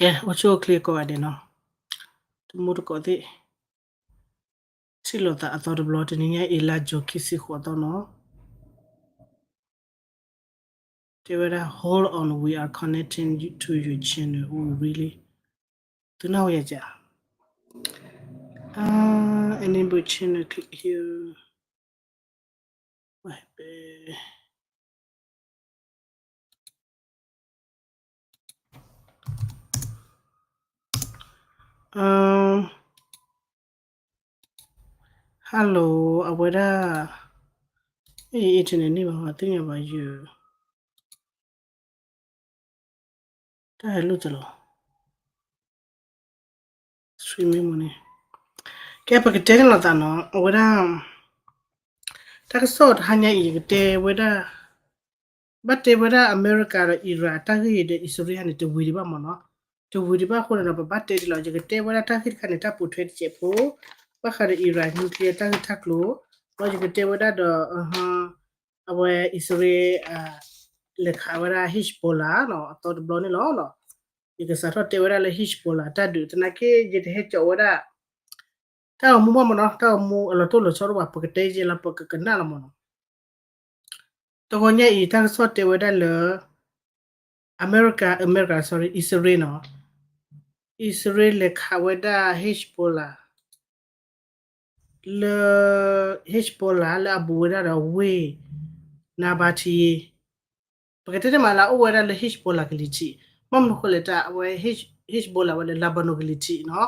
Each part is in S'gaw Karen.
ကဲ အိၣ်ဆူၣ်အိၣ်ချ့ကိးဂၤဒဲးနီၤ, တမူတကိးသ့ၣ် ထံၣ်လိာ်သးအသီတဘျီ တနံၤညါအံၤ လါယူၤ ခံဆံဃိးသီနီၤ, တဲဝဲဒၣ် Hold on, we are connecting to your channel, we really သုနၢ်ဟူယၤက enable channel, click here. Hello, အဝဲဒၣ် internet န့ၣ်ဘၣ် သ့ၣ်ညါဘၣ်ယၤ တၢ်ဟဲလိာ်တလီၤ streaming မ့ၢ်န့ၣ်, ကဲပကတဲန့ၣ်လိာ်သးနီၤ အဝဲဒၣ် တၢ်ကစီၣ်တဟါညါအံၤ ယကတဲဝဲဒၣ် ဘၣ်တဲဝဲဒၣ်အမဲရကၤဒီး Iran တၢ်ဂ့ၢ်ဒီး အံၣ်စရ့လးန့ၣ် တဝံၤဒံးဘၣ်မ့ၢ်နီၤ, တဝံၤဒံးဘၣ်အဃိန့ၣ်ဒီး ပဘၣ်တဲဒံးလီၤ. ယကတဲဝဲဒၣ်တၢ်ဂ့ၢ်တခါန့ၣ် တၢ်ပိာ်ထွဲတစဲးဖိ ဘၣ်ဃးဒီး Iran nuclear တၢ်ဂ့ၢ်တၢ်ကျိၤ, ဒီးယကတဲဝဲဒၣ်ဒီး အဝဲအံၣ်စရ့လး လဲၤခးဝဲဒၣ် Hezbollah နီၤ အသီတဘျီန့ၣ်လီၤ. ယကစးထီၣ်တဲဝဲဒၣ်လၢ Hezbollah တၢ်ဒုး သနာ်က့ ယတဟဲကၠီးဝဲဒၣ် တၢ်ဂီၤမူဘၣ်မ့ၢ်နီၤ, တၢ်ဂီၤမူအလီၤတိၢ်လီၤဆီဒိၣ်ဘၣ် ပကတဲယဲလီၤ ပကကနၣ်လီၤမ့ၢ်နီၤ. တဂီၤညါအံၤ တၢ်ကစီၣ်တဲဝဲဒၣ်လၢ အမဲရကၤ, အမဲရကၤ sorry, အံၣ်စရ့လးနီၤ, အံၣ်စရ့လးလဲၤခးဝဲဒၣ် Hezbollah လၢ Hezbollah လၢအဘူးဝဲဒၣ်ဒီးဝ့ၢ် Nabatea ပကတဲတမးလၢအအိၣ်ဝဲဒၣ်လၢ Hezbollah ကလံၤထံး, ဘၣ်မနုၤဃိလဲၣ်တၢ် အဝဲ Hezbollah ဝဲလၢ Lebanon ကလံၤထံးနီၤ,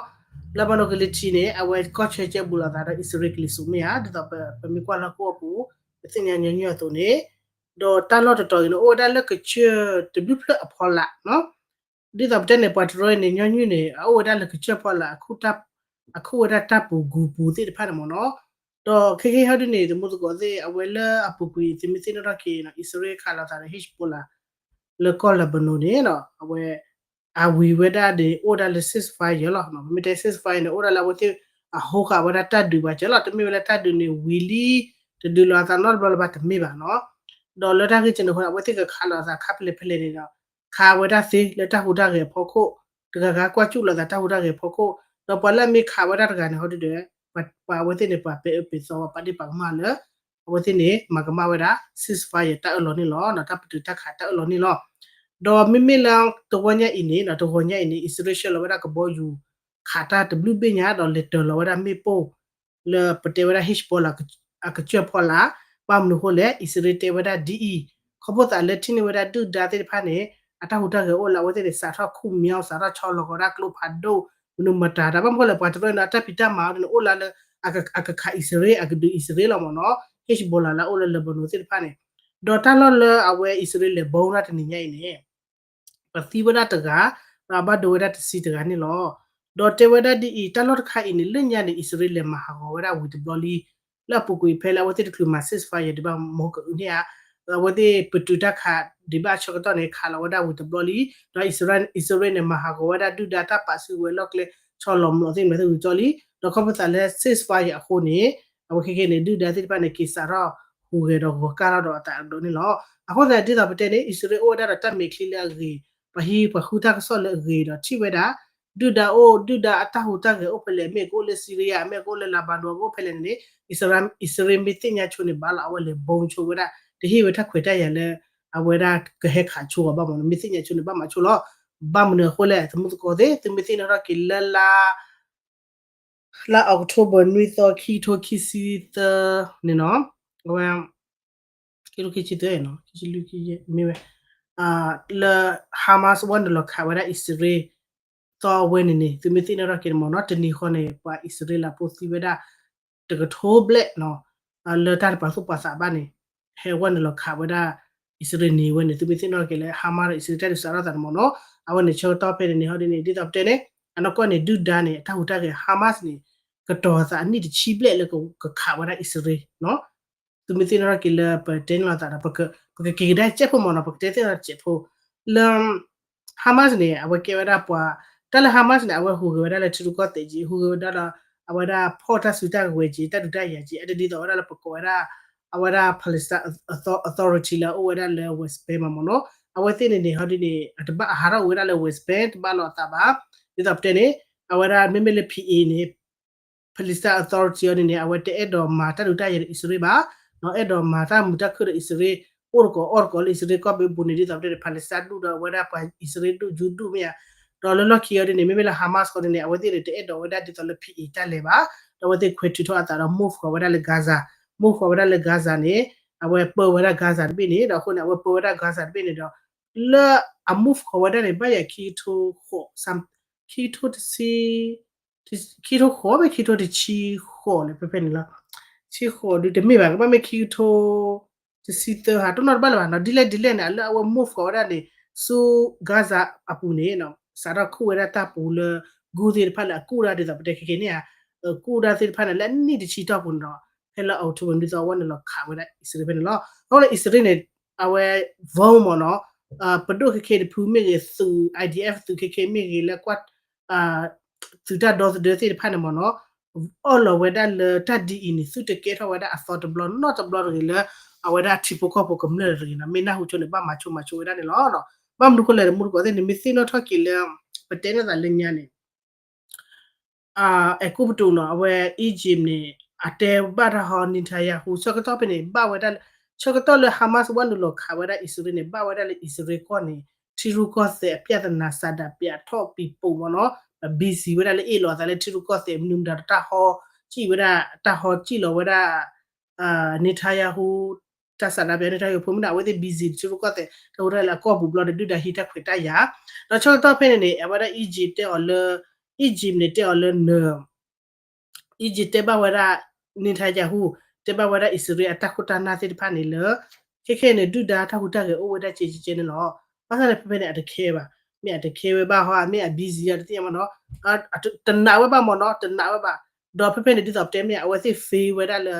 Lebanon ကလံၤထံးန့ၣ် အဝဲကီၢ်ဆၢကဲဘူးလိာ်သးဒီး အံၣ်စရ့လးကလံၤစိးမ့ၢ်ဧါ, ဒ်သိးပမ့ၢ်ကွၢ်လၢဟီၣ်ခိၣ်အပူၤ ပသ့ၣ်ညါညီနုၢ်အသိးန့ၣ်, ဒီးတၢ်လီၢ်တတီၤအံၤန့ၣ် အိၣ်ဝဲဒၣ်လၢကစၢၢ်တဘျုးဖျၢၣ်အဖီလာ်နီၤ, ဒ်သိးပတဲန့ၣ် ပှၤတရၢအံၤန့ၣ် ညီနုၢ်န့ၣ် အအိၣ်ဝဲဒၣ်လၢကစၢၢ်ဖီလာ် အခုၣ်ဝဲဒၣ်တၢ်ပူၤဂူၤပူၤသ့ၣ်တဖၣ်န့ၣ်မ့ၢ်နီၤ, ဒီးခဲကဟီဒ်န့ၣ် တမူသကိးသ့ၣ် အဝဲလၢအပူၤကွံာ် သုမ့ၢ်သ့ၣ်နီၣ်ထီၣ်က့ၤနီၤ အံၣ်စရ့လးခးလိာ်သးဒီး Hezbollah လၢကီၢ် Lebanon န့ၣ်နီၤ, အဝဲ အဝံၤဝဲဒၣ်ဒီး အိၣ်ဒၣ်လၢ ceasefire လီၤ, မ့မ့ၢ်တဲ ceasefire န့ၣ် အိၣ်ဒၣ်လၢအဝဲသ့ၣ် အဟိဃာ်ဝဲဒၣ်တၢ်ဒုးဘၣ်ကဲလီၤ, တမ့ၢ်ဝဲလၢတၢ်ဒုးန့ၣ် ဝံၤလံ တဒုးလိာ်အသးနီတဘျီလၢၤဘၣ် တမ့ၢ်ဘၣ်နီၤ, ဒီးလၢတၢ်ဂ့ၢ်ကဲန့ၣ်အဃိ အဝဲသ့ၣ်ကခးလိာ်အသးခါဖဲလဲၣ်ဖဲလဲၣ်န့ၣ်ဒီး ခးဝဲဒၣ်သ့လၢတၢ်ဟူးတၢ်ဂဲၤအဖီခိၣ်, တဂၤဂၤကွၢ်စူၣ်လိာ်သးတၢ်ဟူးတၢ်ဂဲၤအဖီခိၣ်, ဒီးပှၤလၢအမ့ၢ်ခးဝဲဒၣ်တဂၤန့ၣ် ဟီဒ်ဒီး ပှၤအဝဲသ့ၣ်န့ၣ် ပှၤပဲာ်အၢပဲာ်သီ ပှၤဒ့ၣ်ပှၤကမၣ်လၢ အဝဲသ့ၣ်န့ၣ် မၤကမၣ်ဝဲဒၣ် ceasefire တၢ်အၢၣ်လီၤန့ၣ်လီၤ, တၢ်ပတုာ်တၢ်ခးတၢ်အၢၣ်လီၤန့ၣ်လီၤ. ဒီးမ့မ့ၢ်လၢတဂီၤညါအံၤန့ၣ် တဂီၤညါအံၤန့ၣ် အံၣ်စရ့လးဆှၢလီၤဝဲဒၣ်ကဘီယူၤ ခးတၢ်တဘျုးဘ့ၣ်ညါ ဒီးလဲၤတၢၤလီၤဝဲဒၣ်မ့ၣ်ပိၢ် လၢပတဲဝဲဒၣ် Hezbollah အကစၢၢ်ဖီလာ်, ဘၣ်မနုၤအဃိလဲၣ် အံၣ်စရ့လးတဲဝဲဒၣ်ဒ်အံၤ, ခီဖျိသးလၢထံၣ်န့ၢ်ဝဲဒၣ်ဒုၣ်ဒါသ့ၣ်တဖၣ်န့ၣ် အတၢ်ဟူးတၢ်ဂဲၤအိၣ်လၢအဝဲသ့ၣ်န့ၣ် စးထီၣ်ခူၣ်မၠီ စးထီၣ်ဆီလီၤကီးဒၣ်ကျိဖးဒိၣ် မနုၤမတၤတၢ် ဘၣ်မနုၤဃိလဲၣ် ပှၤတရၢန့ၣ် အတၢ်ဖံးတၢ်မၤအီၤန့ၣ် အိၣ်လၢလၢ အကခးအံၣ်စရ့လး အကဒုးအံၣ်စရ့လးလီၤမ့ၢ်နီၤ, Hezbollah လၢအအိၣ်လၢ Lebanon သ့ၣ်တဖၣ်န့ၣ်, ဒီးတၢ်လီၢ်လၢအဝဲအံၣ်စရ့လးလဲၤဘီဝဲဒၣ်တနံၤညါအံၤန့ၣ် ပှၤသံဝဲဒၣ်တဂၤ, ဒီးအဘၣ်ဒိဝဲဒၣ်တဆံတဂၤန့ၣ်လီၤ. ဒီးတဲဝဲဒၣ်ဒ်အံၤ တၢ်လီၢ်တခါအံၤန့ၣ် လၢညါန့ၣ် အံၣ်စရ့လးလဲၤမၤဟးဂီၤဝဲဒၣ်ဝံၤတဘျီလံ, လၢအပူၤကွံာ်ဖဲလၢအဝဲသ့ၣ်တချုးမၤ ceasefire ဒံးဘၣ်မဟါကအုးန့ၣ်ဧါ, အဝဲသ့ၣ်ပတုာ်တၢ်ခးဒံးဘၣ်အဆၢကတီၢ်န့ၣ် ခးလီၤဝဲဒၣ်ဝံၤတဘျီလံ, ဒီးအံၣ်စရ့လးန့ၣ် မၤဟးဂီၤဝဲဒၣ်ဒုၣ်ဒါတၢ်ပာ်စုကဝဲၤလီၢ်ကျဲ ဆီလီၤမျိာ်သ့ၣ်မနုၤသ့ၣ်ဝံၤကၠီလံ, ဒီးခီဖျိသးလၢ ceasefire အဃိန့ၣ် အဝဲခဲကဲန့ၣ် ဒုၣ်ဒါသ့ၣ်တဖၣ်န့ၣ် က့ၤစးထီၣ်ဟူးဂဲၤဒီးဂီၤကၢ်ထီၣ်ဒီးအသးအဒိးန့ၣ်လီၤ. အဃိသတးဒ်သိးပတဲန့ၣ် အံၣ်စရ့လးအိၣ်ဝဲဒၣ်ဒီးတၢ်မဲာ်ချံလၢအဂ့ၤ, ပှၤဟံးပှၤဃုတၢ်ကစီၣ်လၢအဂ့ၤဒီးထံၣ်ဝဲဒၣ် ဒုၣ်ဒါအိၣ် ဒုၣ်ဒါအတၢ်ဟူးတၢ်ဂဲၤအိၣ်ဖဲလဲၣ်, မ့ၢ်ကအိၣ်လၢ Syria, မ့ၢ်ကအိၣ်လၢ Lebanon ကအိၣ်ဖဲလဲၣ်န့ၣ် အံၣ်စရ့လးမ့ၢ်သ့ၣ်ညါဆိန့ၣ် ဘၣ်လီၤအဝဲလဲၤဘီဆိဝဲဒၣ်, တဟ့ၣ်ဝဲတၢ်ခွဲးတၢ်ယာ်လၢ အဝဲဒၣ်ကဟဲခးဆိအီၤဘၣ်မ့ၢ်နီၤ, မ့ၢ်သ့ၣ်ညါဆိန့ၣ် ဘၣ်မၤဆိလီၤ. ဘၣ်မနုၤအဃိလဲၣ် သုမုသကိးသ့ၣ် သုမ့ၢ်သ့ၣ်နီၣ်ထီၣ်က့ၤလၢလါ လါ October နွံသီ ခံကထိခံဆံသၢန့ၣ်နီၤ, အဝဲ ခံကထိခံဆံသၢနီၤ ခံဆံလွံၢ် ခံဆံယဲၢ် မ့ၢ်ဝဲ လၢ Hamas ဝဲနုာ်လီၤခးဝဲဒၣ်အံၣ်စရ့လး သီအဝဲန့ၣ်န့ၣ် သုမ့ၢ်သ့ၣ်နီၣ်ထီၣ်က့ၤန့ၣ်မ့ၢ်နီၤ တနံၤဃီန့ၣ် ပှၤအံၣ်စရ့လးဖိသံဝဲဒၣ် တကထိဘျဲၣ်နီၤ, လၢတၢ်တပာ်သူၣ်ပာ်သးဘၣ်န့ၣ် ဟဲဝဲနုာ်လီၤခးဝဲဒၣ် အံၣ်စရ့လးန့ၣ်ဝဲန့ၣ် သုမ့ၢ်သ့ၣ်နီၣ်ထီၣ်က့ၤလၢ Hamas ဒီးအံၣ်စရ့လးတၢ်ဒုးစးထီၣ်သးန့ၣ်မ့ၢ်နီၤ, အဝဲန့ၣ်ဆၢကတီၢ်ဖဲန့ၣ်န့ၣ် ဟီဒ်န့ၣ် ဒ်သိးပတဲန့ၣ် အနီၢ်ကီၢ်န့ၣ် ဒုၣ်ဒါန့ၣ် အတၢ်ဟူးတၢ်ဂဲၤ Hamas န့ၣ် ကတီၤသးအနံၣ်တဆံဘျဲၣ်လၢကခးဝဲဒၣ်အံၣ်စရ့လးနီၤ သုမ့ၢ်သ့ၣ်နီၣ်ထီၣ်က့ၤလၢပတဲန့ၣ်လီၤသးဒီး ပကက့ၤကဒါတစဲးဖိမ့ၢ်နီၤ ပကတဲသ့ၣ်နီၣ်တစဲးဖိ လၢ Hamas န့ၣ် အဝဲကဲဝဲဒၣ်ပှၤ တၢ်လၢ Hamas န့ၣ် အဝဲဟူးဂဲၤဝဲဒၣ်လၢထံရူၢ်ကီၢ်သဲးက့ ဟူးဂဲၤဝဲဒၣ်ဒီး အဝဲဒၣ်ဖီၣ်တၢ်စုတၢ်ကဝဲၤက့ တၢ်ဒုးတၢ်ယၤက့ အတဒ်သိးဝဲဒၣ်လၢပကိးဝဲဒၣ် အဝဲဒၣ် Palestine Authority လၢအအိၣ်ဝဲဒၣ်လၢ West Bank မ့ၢ်နီၤ အဝဲသ့ၣ်န့ၣ်န့ၣ် ဟီဒုန့ၣ် အတဘၣ်အဟးထီၣ်ဝဲဒၣ်လၢ West Bank တဘၣ်လီၤအသးဘၣ်. ဒ်သိးပတဲန့ၣ် အဝဲဒၣ်မ့မ့ၢ်လၢ P A န့ၣ် Palestine Authority အီၤန့ၣ်န့ၣ် အဝဲတအဲၣ်ဒိးမၤတၢ်ဒုးတၢ်ယၤဒီးအံၣ်စရ့လးဘၣ်, ဒီးအဲၣ်ဒိးမၤတၢ်မုာ်တၢ်ခုၣ်ဒီးအံၣ်စရ့လး, အိၣ်တကိးအီၣ်တကိးလၢအံၣ်စရ့လးကီၢ်ဘ့ၣ်အပူၤန့ၣ် ဒ်သိးပတဲန့ၣ် Palestine ဒူၣ်ဒီးအဝဲဒၣ်ပှၤအံၣ်စရ့လးဒူၣ် Jew ဒူၣ်မ့ၢ်ဧါ. ဒီးလၢလီၢ်ခံအီၤဒ်န့ၣ် မ့မ့ၢ်လၢ Hamas အီၤဒ်န့ၣ် အဝဲသ့ၣ်န့ၣ် တအဲၣ်ဒိးဝဲဒၣ်ဒ်သိးလၢ P A တၢ်လဲၤဘၣ်, ဒီးအဝဲသ့ၣ်ခွဲးထုးထီၣ်အသးဒီး move ဃီၤဝဲဒၣ်လၢ Gaza, move ဃီၤဝဲဒၣ်လၢ Gaza န့ၣ် အဝဲပၢဝဲဒၣ် Gaza တဘ့ၣ်န့ၣ်, ဒီးအဃိန့ၣ် အဝဲပၢဝဲဒၣ် Gaza တဘ့ၣ်န့ၣ်ဒီး လၢအ move ဃီၤဝဲဒၣ်န့ၣ် ဘၣ်ယၤခံကထိဃိး, ခံကထိတဆံ, ခံကထိဃိးမ့ၢ်ခံကထိတဆံဃိးလဲၣ် ဖဲဖဲန့ၣ်လီၤ. ဆံဃိးဒုးတမ့ၢ်ဘၣ်, ကဘၣ်မ့ၢ်ခံကထိတဆံသၢဧါ, တနီၣ်တဘၣ်လၢၤဘၣ်နီၤ. ဒ်လဲၣ်ဒ်လဲၣ်န့ၣ် လၢအဝဲ move ဃီၤဝဲဒၣ်န့ၣ် ဆူ Gaza အပူၤန့ၣ် စးထီၣ်ခူၣ်ဝဲဒၣ်တၢ်ပူၤလၢ ဂူသ့ၣ်တဖၣ်လၢအကူၣ်ဒၣ်ဒ်သိးပတဲခဲကနံၣ်ဧါ, ကူၣ်ဒၣ်သ့ၣ်တဖၣ်န့ၣ် လၢအနံၣ်တဆံတီၢ်ပူၤန့ၣ်ဒီး ဖဲလၢ October နွံသီအဝဲန့ၣ်လီၤခးဝဲဒၣ်အံၣ်စရ့လးဖဲန့ၣ်လီၤ. အဃိန့ၣ် အံၣ်စရ့လးန့ၣ် အဝဲ vow မ့ၢ်နီၤ, ပဒိၣ်ခဲခဲတဖုမ့ၢ်ဂ့ၤ, သုး I D F သုးခဲခဲမ့ၢ်ဂ့ၤ, လၢကွၢ် သုးတၢ်ဒီသဒၢသ့ၣ်တဖၣ်န့ၣ်မ့ၢ်နီၤ, အၢၣ်လီၤဝဲဒၣ်လၢတၢ်ဒ်အံၤန့ၣ် သုတကဲထီၣ်ဝဲဒၣ်အသီတဘျီနီတဘျီတဂ့ၤလၢ အဝဲဒၣ်ထံဖိကီၢ်ဖိကမျၢၢ်တဂ့ၤနီၤ, မ့ၢ်နၢ်ဟူဆိန့ၣ် ဘၣ်မၤဆိမၤဆိဝဲဒၣ်န့ၣ်လီၤ. ဘၣ်မနုၤဃိလဲၣ် တမူတကိးသ့ၣ်န့ၣ် မ့ၢ်သ့ၣ်နီၣ်ထီၣ်က့ၤလၢ ပတဲန့ၢ်သးလၢညါန့ၣ် အဲၤကူပတူးနီၤ, အဝဲ Egypt န့ၣ် အတဲဘၣ်တၢ်ဟီ Netanyahu ဆၢကတီၢ်ဖဲန့ၣ် ဘၣ်ဝဲဒၣ်, ဆၢကတီၢ်လၢ Hamas ဝဲနုာ်လီၤခးဝဲဒၣ်အံၣ်စရ့လးန့ၣ် ဘၣ်ဝဲဒၣ်လၢအံၣ်စရ့လးကီၢ်န့ၣ် ထံရူၢ်ကီၢ်သဲးအပြဿနာ စးဒးပျးထီၣ်ပံၤပိာ်မ့ၢ်နီၤ, ပ busy ဝဲဒၣ်လၢအ့ၣ်လိာ်အသးလၢထံရူၢ်ကီၢ်သဲး မနုၤမတၤဒီးတၢ်ဟီ, စံၣ်ဝဲဒၣ် တၢ်ဟီစံၣ်လီၤဝဲဒၣ် Netanyahu တၢ်စးဒးပျး Netanyahu ဖိမုၣ်န့ၣ် အဝဲသ့ၣ် busy ထံရူၢ်ကီၢ်သဲး တၢ်ဟူးတၢ်ဂဲၤလၢအကီၢ်ပူၤဘျီဒီး ဒုၣ်ဒါဟံးတၢ်ခွဲးတၢ်ယာ်, ဒီးဆၢကတီၢ်ဖဲန့ၣ်န့ၣ် အဝဲဒၣ် Egypt တဲအီၤလၢ, Egypt န့ၣ်တဲအီၤလၢန Egypt တဲဘၣ်ဝဲဒၣ် Netanyahu တဲဘၣ်ဝဲဒၣ်အံၣ်စရ့လးအတၢ်ခိၣ်တၢ်နၢ်သ့ၣ်တဖၣ်န့ၣ်လၢ ခဲခဲန့ၣ် ဒုၣ်ဒါတၢ်ဟူးတၢ်ဂဲၤအိၣ်ဝဲဒၣ်ကဲကဲကဲန့ၣ်လီၤ. ဘၣ်ဆၣ်န့ၣ် ဖဲဖဲန့ၣ် အတခဲဘၣ်, မ့ၢ်အတခဲဝဲဘၣ်ဟီ မ့ၢ်အ busy အီၤတသ့ၣ်ညါမ့ၢ်နီၤ, တနာ်ဝဲဘၣ်မ့ၢ်နီၤ, တနာ်ဝဲဘၣ်, ဒီးဖဲဖဲန့ၣ် ဒ်သိးပတဲမ့ၢ် အဝဲသ့ၣ် fail ဝဲဒၣ်လၢ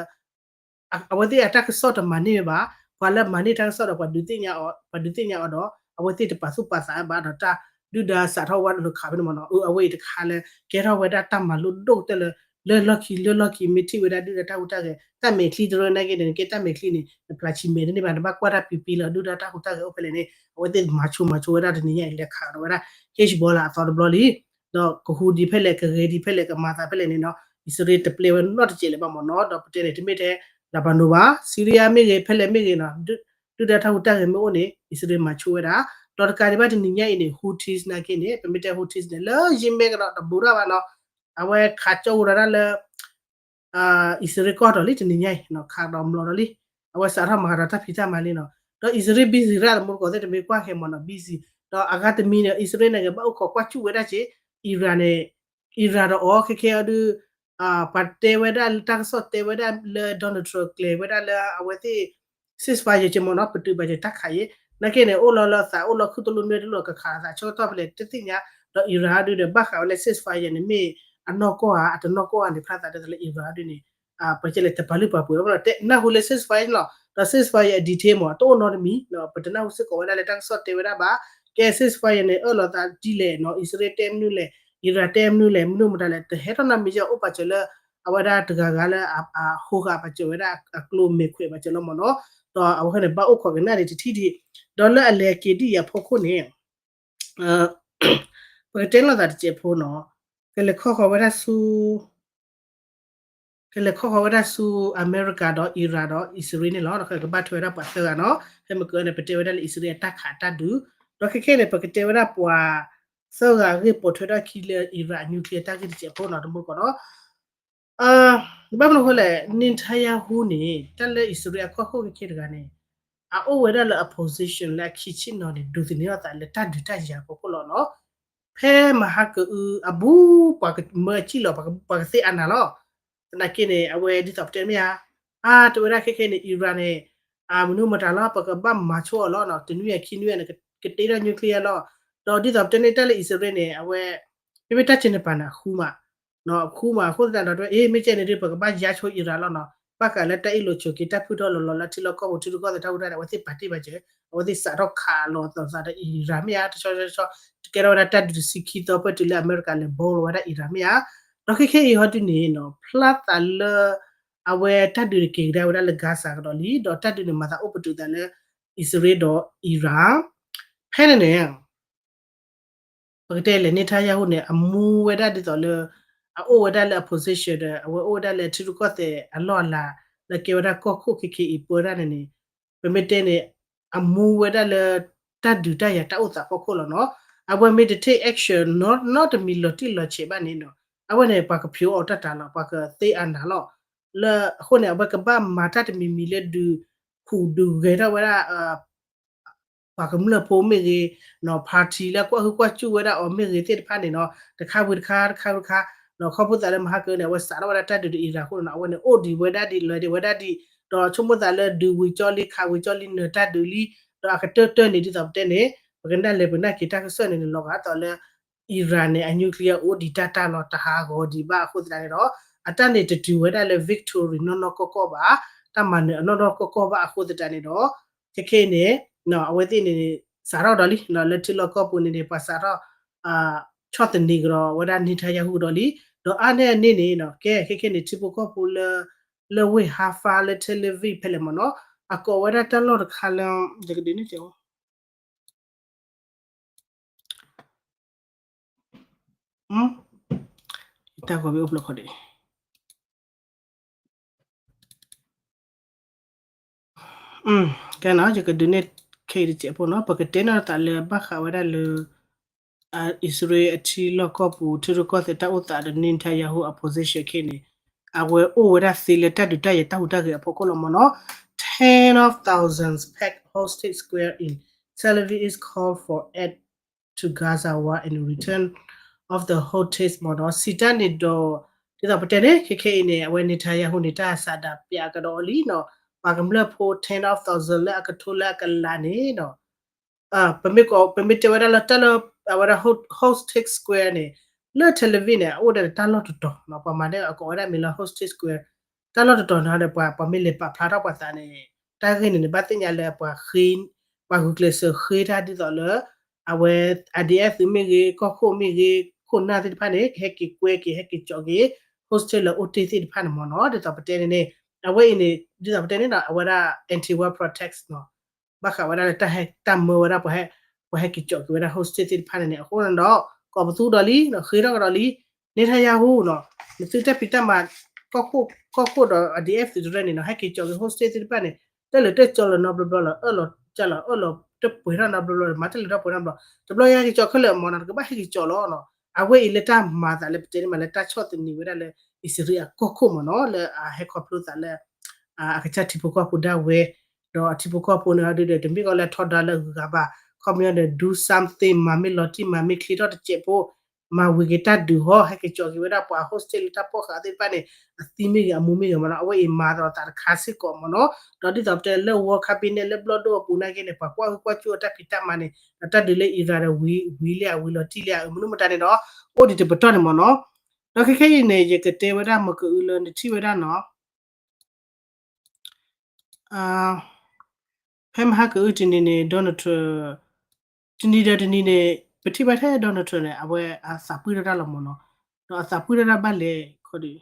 အဝဲသ့ၣ်အတၢ်ကစီၣ်တမၤန့ၢ်ဝဲဘၣ်, ပှၤလၢမၤန့ၢ်တၢ်ကစီၣ်ဒီး ပှၤဒုးသ့ၣ်ညါအီၤ, ပှၤဒုးသ�းညါအီၤဒီး အဝဲသ့ၣ်တပာ်သူၣ်ပာ်သးဘၣ်ဒီးတၢ် ဒုၣ်ဒါစးထီၣ်ဝဲလီၤခးဖဲန့ၣ်မ့ၢ်နီၤ, အဝဲအံၤတခါလၢ ကဲထီၣ်ဝဲဒၣ်တၢ်မၤလိဒိၣ်ကတၢၢ်လၢ လၢလီၢ်ခံ လၢလီၢ်ခံ မ့ၢ်ထံၣ်ဝဲဒၣ်ဒုၣ်ဒါတၢ်ဟူးတၢ်ဂဲၤ, တၢ်မဲာ်ချံတရၢနာ်က့န့ၣ် နကဲတၢ်မဲာ်ချံန့ၣ် နဖျါဆံးမဲာ်တန့ၢ်ဘၣ်, နဘၣ်ကွၢ်တၢ်ပံပံလီၤ ဒုၣ်ဒါတၢ်ဟူးတၢ်ဂဲၤအိၣ်ဖဲလဲၣ်န့ၣ် အဝဲသ့ၣ်မၤဆိမၤဆိဝဲဒၣ်တနံၤညါအံၤ လဲၤခးဒီးဝဲဒၣ် Hezbollah အသီတဘျီလံ ဒီးကဟူးဒံးဖဲလဲၣ် ကဂဲၤဒံးဖဲလဲၣ် ကမၤသးဖဲလဲၣ်န့ၣ်နီၤ, အံၣ်စရ့လးတပျဲဝဲနီတစဲးလၢၤဘၣ်မ့ၢ်နီၤ, ဒီးပတဲန့ၣ် တမ့ၢ်ထဲ Lebanon ဘၣ်, Syria မ့ၢ်ဂ့ၤ ဖဲလဲၣ်မ့ၢ်ဂ့ၤနီၤ, ဒုၣ်ဒါတၢ်ဟူးတၢ်ဂဲၤမ့ၢ်အိၣ်န့ၣ် အံၣ်စရ့လးမၤဆိဝဲဒၣ်, ဒီးတကးဒံးဘၣ်တနံၤညါအံၤန့ၣ် Houthis နာ်က့န့ၣ် ပမ့ၢ်တဲ Houthis န့ၣ် လၢယံၤမဲာ်ကဒီး တဘူးရၣ်ဘၣ်နီၤ, အဝဲခးကၠီၣ်ဝဲဒၣ်လၢ အံၣ်စရ့လးကီၢ်ဒီးလံ တနံၤညါအံၤ ခးဒီးမျိာ်ဒီးလံ, အဝဲစးထီၣ်မၤဒီးတၢ်ဖံးတၢ်မၤလံနီၤ, ဒီးအံၣ်စရ့လး busy ရၣ် တမူတကိးသ့ၣ်တမ့ၢ်ကွၢ်ခဲမ့ၢ်နီၤ busy, ဒီးအဂၤတမံၤန့ၣ် အံၣ်စရ့လးန့ၣ် ကဘၣ်အိၣ်ခိးကွၢ်စူၣ်ဝဲဒၣ်က့ၤ Iran န့ၣ်, Iran ဒီးအီၤခဲခဲအီၤဒုး ပှၤတဲဝဲဒၣ်လၢတၢ်ကစီၣ်တဲဝဲဒၣ်လၢ Donald Trump ကျဲၤဝဲဒၣ်လၢအဝဲသ့ၣ် ceasefire က့ၤမ့ၢ်နီၤ ပတုာ်ဘၣ်က့ၤတၢ်ခးယ့ၣ်, နာ်က့န့ၣ် အိၣ်လီၤလၢအသးအိၣ်လီၤခုၣ်တလိၣ်နွဲၣ်တလိၣ်ကခးအသးဆၢကတီၢ်ဖဲလဲၣ်တသ့ၣ်ညါ, ဒီး Iran ဒုးဒီးဘၣ်ဃးဝဲလၢ ceasefire န့ၣ်မ့ၢ်အနီၢ်ကီၢ်ဧါ အတနီၢ်ကီၢ်ဧါန့ၣ် ဖျါသးဒ်သိးလၢ Iran ဒုးန့ၣ် ပကလဲၤတပာ်လုၢ်ပာ်ပှ့ၤအီၤ နၢ်ဟူလၢ ceasefire န့ၣ်လီၤ, ဒီး ceasefire အ detail မ့ၢ် တအိၣ်နီတမံၤ, ပတနၢ်ဟူစ့ၢ်ကီးဝဲဒၣ်လၢတၢ်ကစီၣ်တဲဝဲဒၣ်ဘၣ်, ကဲ ceasefire န့ၣ် အၢၣ်လီၤသးဒ်လဲၣ်နီၤ အံၣ်စရ့လးတဲမနုၤလဲၣ်, Iran တဲမနုၤလဲၣ် မနုၤမတၤလဲၣ် တဟဲထီၣ်နီတမံၤ အိၣ်ပာ်စၢၤလၢ အဝဲဒၣ်တဂၤဂၤလၢအဟူးဂဲၤပာ်စၢၤဝဲဒၣ်အကျိၤမဲာ်ခွဲးပာ်စၢၤလီၤမ့ၢ်နီၤ, ဒီးအဝဲန့ၣ် ဘၣ်အိၣ်ခိးကနၣ်ဒံးတထံၣ်ဒံး, ဒီးလၢအလဲၤက့ၤဒ်အံၤအဖီခိၣ်န့ၣ် ပကတဲလိာ်သးတစဲးဖိနီၤ, ကလဲၤခီဃီၤဝဲဒၣ်ဆူ ကလဲၤခီဃီၤဝဲဒၣ်ဆူ အမဲရကၤဒီး Iran ဒီးအံၣ်စရ့လးန့ၣ်လီၤ. ကဘၣ်ထွဲဝဲဒၣ်ပှၤသၢဂၤနီၤ, ဖဲမ့ၢ်ကန့ၣ် ပတဲဝဲဒၣ်လၢအံၣ်စရ့လးအတၢ်ခးတၢ်ဒုး, ဒီးခဲခဲန့ၣ် ပကတဲဝဲဒၣ်ပှၤသၢဂၤအဂ့ၢ်ပိာ်ထွဲထီၣ်ခံလၢ Iran အ nuclear တၢ်ဂ့ၢ်တစဲးဖိနီၤ တမူကီးနီၤ ဘၣ်မနုၤအဃိလဲၣ် Netanyahu န့ၣ် တၢ်လၢအံၣ်စရ့လးအကီၢ်ခိၣ်ခဲခဲတဂၤန့ၣ် အအိၣ်ဝဲဒၣ်လၢအ position လၢအခံဆံၣ်နီၤန့ၣ် ဒိးသန့ၤထီၣ်သးလၢတၢ်ဒုးတၢ်ယၤအဖီခိၣ်လီၤနီၤ. ဖဲမဟါကအုအဘူး ပှၤကမၢအစံၣ်လီၤ ပှၤကသ့အနၤလီၤ. သနာ်က့န့ၣ် အဝဲဒ်သိးပတဲမ့ၢ်ဧါ, အါ တဲဝဲဒၣ်ခဲခဲန့ၣ် Iran န့ၣ် မနုၤမတၤလီၤ ပကဘၣ်မၤဆိအီၤလီၤနီၤ, တနွံအခံနွံန့ၣ် ကတ့ထီၣ် nuclear လီၤ. ဒီးဒ်သိးပတဲန့ၣ် တၢ်လၢအံၣ်စရ့လးန့ၣ် အဝဲ မ့မ့ၢ်တၢ်ဆဲးန့ၣ်ပာ်န့ၣ် အဃူမး အဃူမး အဃိသတးဒီး အဲ မ့ၢ်ကဲန့ၣ်ဒုး ပကဘၣ်ယါဆိ Iran လီၤနီၤ. ဘၣ်ဃးလၢတၢ်အ့ၣ်လိာ်ဆိးက့ တၢ်ဖုၣ်ထီၣ်လီၤလီၤလၢထံလီၢ်ကီၢ်ပူၤ ထံရူၢ်ကီၢ်သဲးတၢ်ဟူးတၢ်ဂဲၤ အဝဲသ့ၣ်ပာ်တ့ၢ်ဘၣ်စၢၤ, အဝဲသ့ၣ်စးထီၣ်ခးလိာ်သးဒီး Iran မ့ၢ်ဧါ တဆီဆီဆီ ကဲထီၣ်ဝဲဒၣ်တၢ်ဒုးတဆံခံသီ ပၢၢ်တုၤလၢအမဲရကၤလဲၤဘီလီၤဝဲဒၣ် Iran မ့ၢ်ဧါ. ဒီးခဲခဲအံၤဟီဒုးန့ၣ်နီၤ ဖျါသးလၢ အဝဲတၢ်ဒုးတက့ၤကဒါဝဲဒၣ်လၢ Gaza ကဒီးလံ, ဒီးတၢ်ဒုးန့ၣ် မၤသးအိၣ်ပတုာ်သးလၢ အံၣ်စရ့လးဒီး Iran ဖဲန့ၣ်န့ၣ် ပကတဲလဲၣ် Netanyahu န့ၣ် အမူဝဲဒၣ်ဒ်သိးလၢ အအိၣ်ဝဲဒၣ်လၢအ position ဒီး အဝဲအိၣ်ဝဲဒၣ်လၢထံရူၢ်ကီၢ်သဲးအလီၢ်အလၤ လၢကဲဝဲဒၣ်ကီၢ်ခိၣ်ခဲခဲအံၤပၢဒၣ်န့ၣ်န့ၣ် ပမ့ၢ်တဲန့ၣ် အမူဝဲဒၣ်လၢ တၢ်ဒုးတၢ်ယၤတၢ်အိၣ်သးဖီခိၣ်လီၤနီၤ. အဝဲမ့ၢ်တ take action နီတမံၤ လီၤတံၢ်လီၤဆဲးဘၣ်န့ၣ်နီၤ အဝဲန့ၣ် ပှၤကဖျိးအီၤတၢ်တၢ်လီၤ ပှၤကသ့အနၤလီၤ. လၢအဃိန့ၣ် အဝဲကဘၣ်မၤတၢ်တမံၤမံၤလၢဒုး ဟူးဒုးဂဲၤထီၣ်ဝဲဒၣ် ပှၤကမျၢၢ်ဖိမ့ၢ်ဂ့ၤ, နီၤ party လၢကွၢ်ဟုကွၢ်စူၣ်ဝဲဒၣ်အီၤမ့ၢ်ဂ့ၤသ့ၣ်တဖၣ်န့ၣ်နီၤ တခါဝံၤတခါ တခါဝံၤတခါ နီၤ ခီဖျိသးလၢမဟါကၢန့ၣ် အဝဲစးထီၣ်ဝဲဒၣ်တၢ်ဒုးဒီး Iran အဃိန့ၣ်နီၤ အဝဲန့ၣ် အိၣ်ဒံးဝဲဒၣ်ဒ် လၢဒံးဝဲဒၣ်ဒ် ဒီးဆိကမိၣ်သးလၢဒုးဝံၤကၠီလံ ခးဝံၤကၠီလံ နၢၤတၢ်ဒုးလံ ဒီးအကတၢၢ်တၢၢ်န့ၣ် ဒ်သိးပတဲန့ၣ် ပကနၣ်လဲၤပကနၣ်က့ၤတၢ်ကစီၣ်န့ၣ်န့ၣ် လီၤဂာ်ဒ်သိးလၢ Iran န့ၣ် အ nuclear အိၣ်ဒံးတၢ်တၢ်လီၤ တဟးဂီၤဒံးဘၣ်အဃိသတးန့ၣ်ဒီး အတၢ်န့ၣ်တတုၤဝဲဒၣ်လၢ victory နီၢ်နီၢ်ကီၢ်ကီၢ်ဘၣ်, တၢ်မၤနၢၤအနီၢ်နီၢ်ကီၢ်ကီၢ်ဘၣ်အဃိသတးန့ၣ်ဒီး ခဲခဲအံၤန့ၣ် အဝဲသ့ၣ်န့ၣ် စးထီၣ်ဒီးလံ လၢထံလီၢ်ကီၢ်ပူၤန့ၣ်န့ၣ် ပှၤစးထီၣ် ဆီၣ်သနံးကဒီးဝဲဒၣ် Netanyahu ဒီးလံ, ဒီးအါန့ၢ်အန့ၣ်န့ၣ် ကဲခဲခဲအံၤန့ၣ် ထံဖိကီၢ်ဖိလၢ လၢဝ့ၢ် Haifa လၢ Tel Aviv ဖဲလဲၣ်မ့ၢ်နီၤ အကိးဝဲဒၣ်တၢ်လီၢ်တခါလၢ ယကဒုးန့ၢ်ကဲ တၢ်ဂီၤဘ့ၣ်အိၣ်ဖျိခီဒံး ကဲနီၤ ယကဒုးန့ၢ်ခဲအံၤတစဲးဖိနီၤ ပကတဲနီၤသးလၢဘၣ်ဃးဝဲဒၣ်လၢ အံၣ်စရ့လးအထံလီၢ်ကီၢ်ပူၤ ထံရူၢ်ကီၢ်သဲးတၢ်အိၣ်သးဒီး Netanyahu အ position ခဲအံၤန့ၣ် အဝဲအိၣ်ဝဲဒၣ်သ့လၢတၢ်ဒုးတၢ်ယၤတၢ်ဟူးတၢ်ဂဲၤအဖီခိၣ်လီၤမ့ၢ်နီၤ Ten of thousands pack hostage square in Tel Aviv is call for aid to Gaza war and return of the hostages မ့ၢ်နီၤ စံးတၢ်န့ၣ်ဒီး ဒ်သိးပတဲန့ၣ် ခဲခဲအံၤန့ၣ် အဝဲ Netanyahu န့ၣ် တၢ်စးဒးပျးကဒီးအီၤလံနီၤ ပှၤကမျၢၢ်ဖိ ten of thousand လၢအကထိလၢအကလးန့ၣ်နီၤ ပမ့ၢ်က ပမ့ၢ်တဲဝဲဒၣ်လၢတၢ်လၢ အဝဲဒၣ် Hostage Square န့ၣ် လၢ Tel Aviv န့ၣ် အအိၣ်ဒီးတၢ်လီၢ်တတီၤနီၤ ပှၤမၤန့ၢ်အကိးဝဲဒၣ်မ့ၢ်လၢ Hostage Square တၢ်လီၢ်တတီၤန့ၣ်ဒီး ပှၤ ပှၤမ့ၢ်လဲၤပာ်ဖျါထီၣ်ပှၤသးန့ၣ် တၢ်ဂ့ၢ်န့ၣ်န့ၣ် ဘၣ်သ့ၣ်ညါလၢပှၤ ပှၤဂုာ်ကျဲးစၢးဃ့တၢ်ဒ်သိးလၢ အဝဲ I D F သုးမ့ၢ်ဂ့ၤ ကီၢ်ခိၣ်မ့ၢ်ဂ့ၤ ခိၣ်နၢ်သ့ၣ်တဖၣ်န့ၣ် ကဟဲက့ၤကွဲက့ၤ ဟဲက့ၤကၠီးက့ၤ hostage လၢအိၣ်တ့ၢ်သ့ၣ်တဖၣ်န့ၣ်မ့ၢ်နီၤ ဒ်သိးပတဲန့ၣ်န့ၣ် အဝဲအံၤန့ၣ် ဒ်သိးပတဲန့ၣ်နီၤ အဝဲဒၣ် anti war protest နီၤ ဘၣ်ဃးဝဲဒၣ်လၢတၢ်ဟဲတၢ်မၢဝဲဒၣ် ပှၤဟဲက့ၤကၠီးက့ၤဝဲဒၣ် hostage သ့ၣ်တဖၣ်န့ၣ်န့ၣ် အဃိန့ၣ်ဒီး ကိးပသူဒီးလံ ဃ့ထီၣ်ကဒီးလံ Netanyahu နီၤ နသုတၢ်ဖံးတၢ်မၤ ကီၢ်ခိၣ်ဒီး I D F သုးတရၢန့ၣ်နီၤ ဟဲက့ၤကၠီးက့ၤ hostage သ့ၣ်တဖၣ်န့ၣ် တၢ်လၢတၢ်ကၠီလီၤနီတဘျီဘျီလီၤ အၢၣ်လီၤကၠီလီၤ အၢၣ်လီၤတပှဲၤထီၣ်နီတဘျီဘျီလီၤ မၤတၢ်လၢတၢ်ပှဲၤထီၣ်ဘျီ တဘျီယဟဲက့ၤကၠီခဲလၢာ်မ့ၢ်နီၤ တကဘၣ်ဟဲက့ၤကၠီလီၤနီၤ အဝဲအံၤလၢတၢ်မၤသးလၢပတဲန့ၣ်မးလၢတၢ်ဆီၣ်သနံးဝဲဒၣ်လၢ အံၣ်စရ့လးအကီၢ်ခိၣ်မ့ၢ်နီၤ လၢအဟဲခီဖျိသးလၢ အကစၢ်ထံဖိကီၢ်ဖိဒၣ်ဝဲ ဒီးအထံဖိကီၢ်ဖိန့ၣ်ဒီး တမ့ၢ်ကီးလၢထီဒါလၢအဂုၤအဂၤဘၣ် ခီပညီဒီး do something မၤမ့ၢ်လီၤတံၢ်မၤမ့ၢ်ချ့ထီၣ်တစဲးဖိ မၤဝံၤက့ၤတၢ်ဒုးဟီ ဟဲက့ၤကၠီးက့ၤဝဲဒၣ်ပှၤ hostage လၢတၢ်ဖီၣ်ဃာ်သ့ၣ်တဖၣ်န့ၣ် အသံမ့ၢ်ဂ့ၤ အမူမ့ၢ်ဂ့ၤမ့ၢ်နီၤ အဝဲအံၤမၤသးဒီးသးတခါစ့ၢ်ကီးမ့ၢ်နီၤ ဒီးဒ်သိးပတဲလၢ War Cabinet လၢဘျီၣ်ဒိၣ်အပူၤနာ်က့န့ၣ် ပှၤကွၢ်ဟုကွၢ်စူၣ်အတၢ်ဖံးတၢ်မၤန့ၣ် ဒီးတၢ်ဒုးလၢ Iran ဒီးဝံၤလံအဝံၤလီၤတံၢ်လံအမနုၤမတၤန့ၣ်ဒီး အိၣ်ဒံးတပတီၢ်န့ၣ်မ့ၢ်နီၤ ဒီးခဲခဲအံၤန့ၣ် ယကတဲဝဲဒၣ်မ့ၢ်ကအုလၢနထံၣ်ဝဲဒၣ်နီၤ ဖဲမဟါကအုတနံၤန့ၣ် Donald Trump တနံၤဒီးတနံၤန့ၣ် ပထံၣ်ဘၣ်ထဲ Donald Trump န့ၣ် အဝဲအသးပှံၢ်ထီၣ်တၢ်လီၤမ့ၢ်နီၤ ဒီး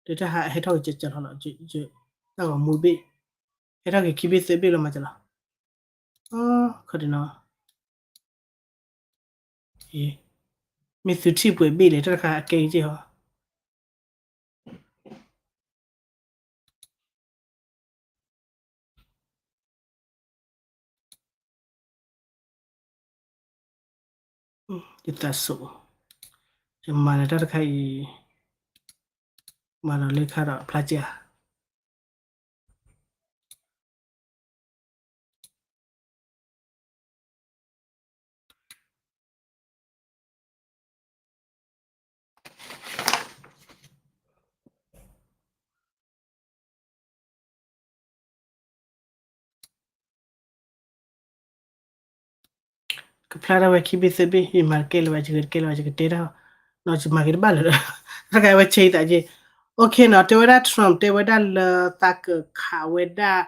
အသးပှံၢ်ထီၣ်တၢ်ဘၣ်လဲၣ်ခီဒီး ဒီးတၢ်ဟးဟဲထီၣ်ကစၢ်ကၢ်လီၤလီၤ တၢ်ဂီၤမူဘ့ၣ် ဟဲထီၣ်က့ၤခံဘ့ၣ်သၢဘ့ၣ်လီၤမးကၢ်လီၤ ခီဒီးနီၤ မ့ၢ်သုထံၣ်ပှဲၤဘ့ၣ်လဲၣ် တၢ်တခါအကဲက့ၤဟီ ယသးစူၤ, ယမၤလၢတၢ်တခါအံၤ, မၤဒီးလၢခါဒီးဖျါကၢ် ကဖျါထီၣ်ဝဲခံဘ့ၣ်သၢဘ့ၣ် ယမၤတကဲလၢၤဘၣ် ယဂဲၤတကဲလၢၤဘၣ် ယကတဲဒၣ်, ယမၤက့ၤတဘၣ်လၢၤ, တၢ်ခါအဝဲဆဲးသးက့ၤ, OK နီၤ တဲဝဲဒၣ် Trump တဲဝဲဒၣ်လၢသးကခးဝဲဒၣ်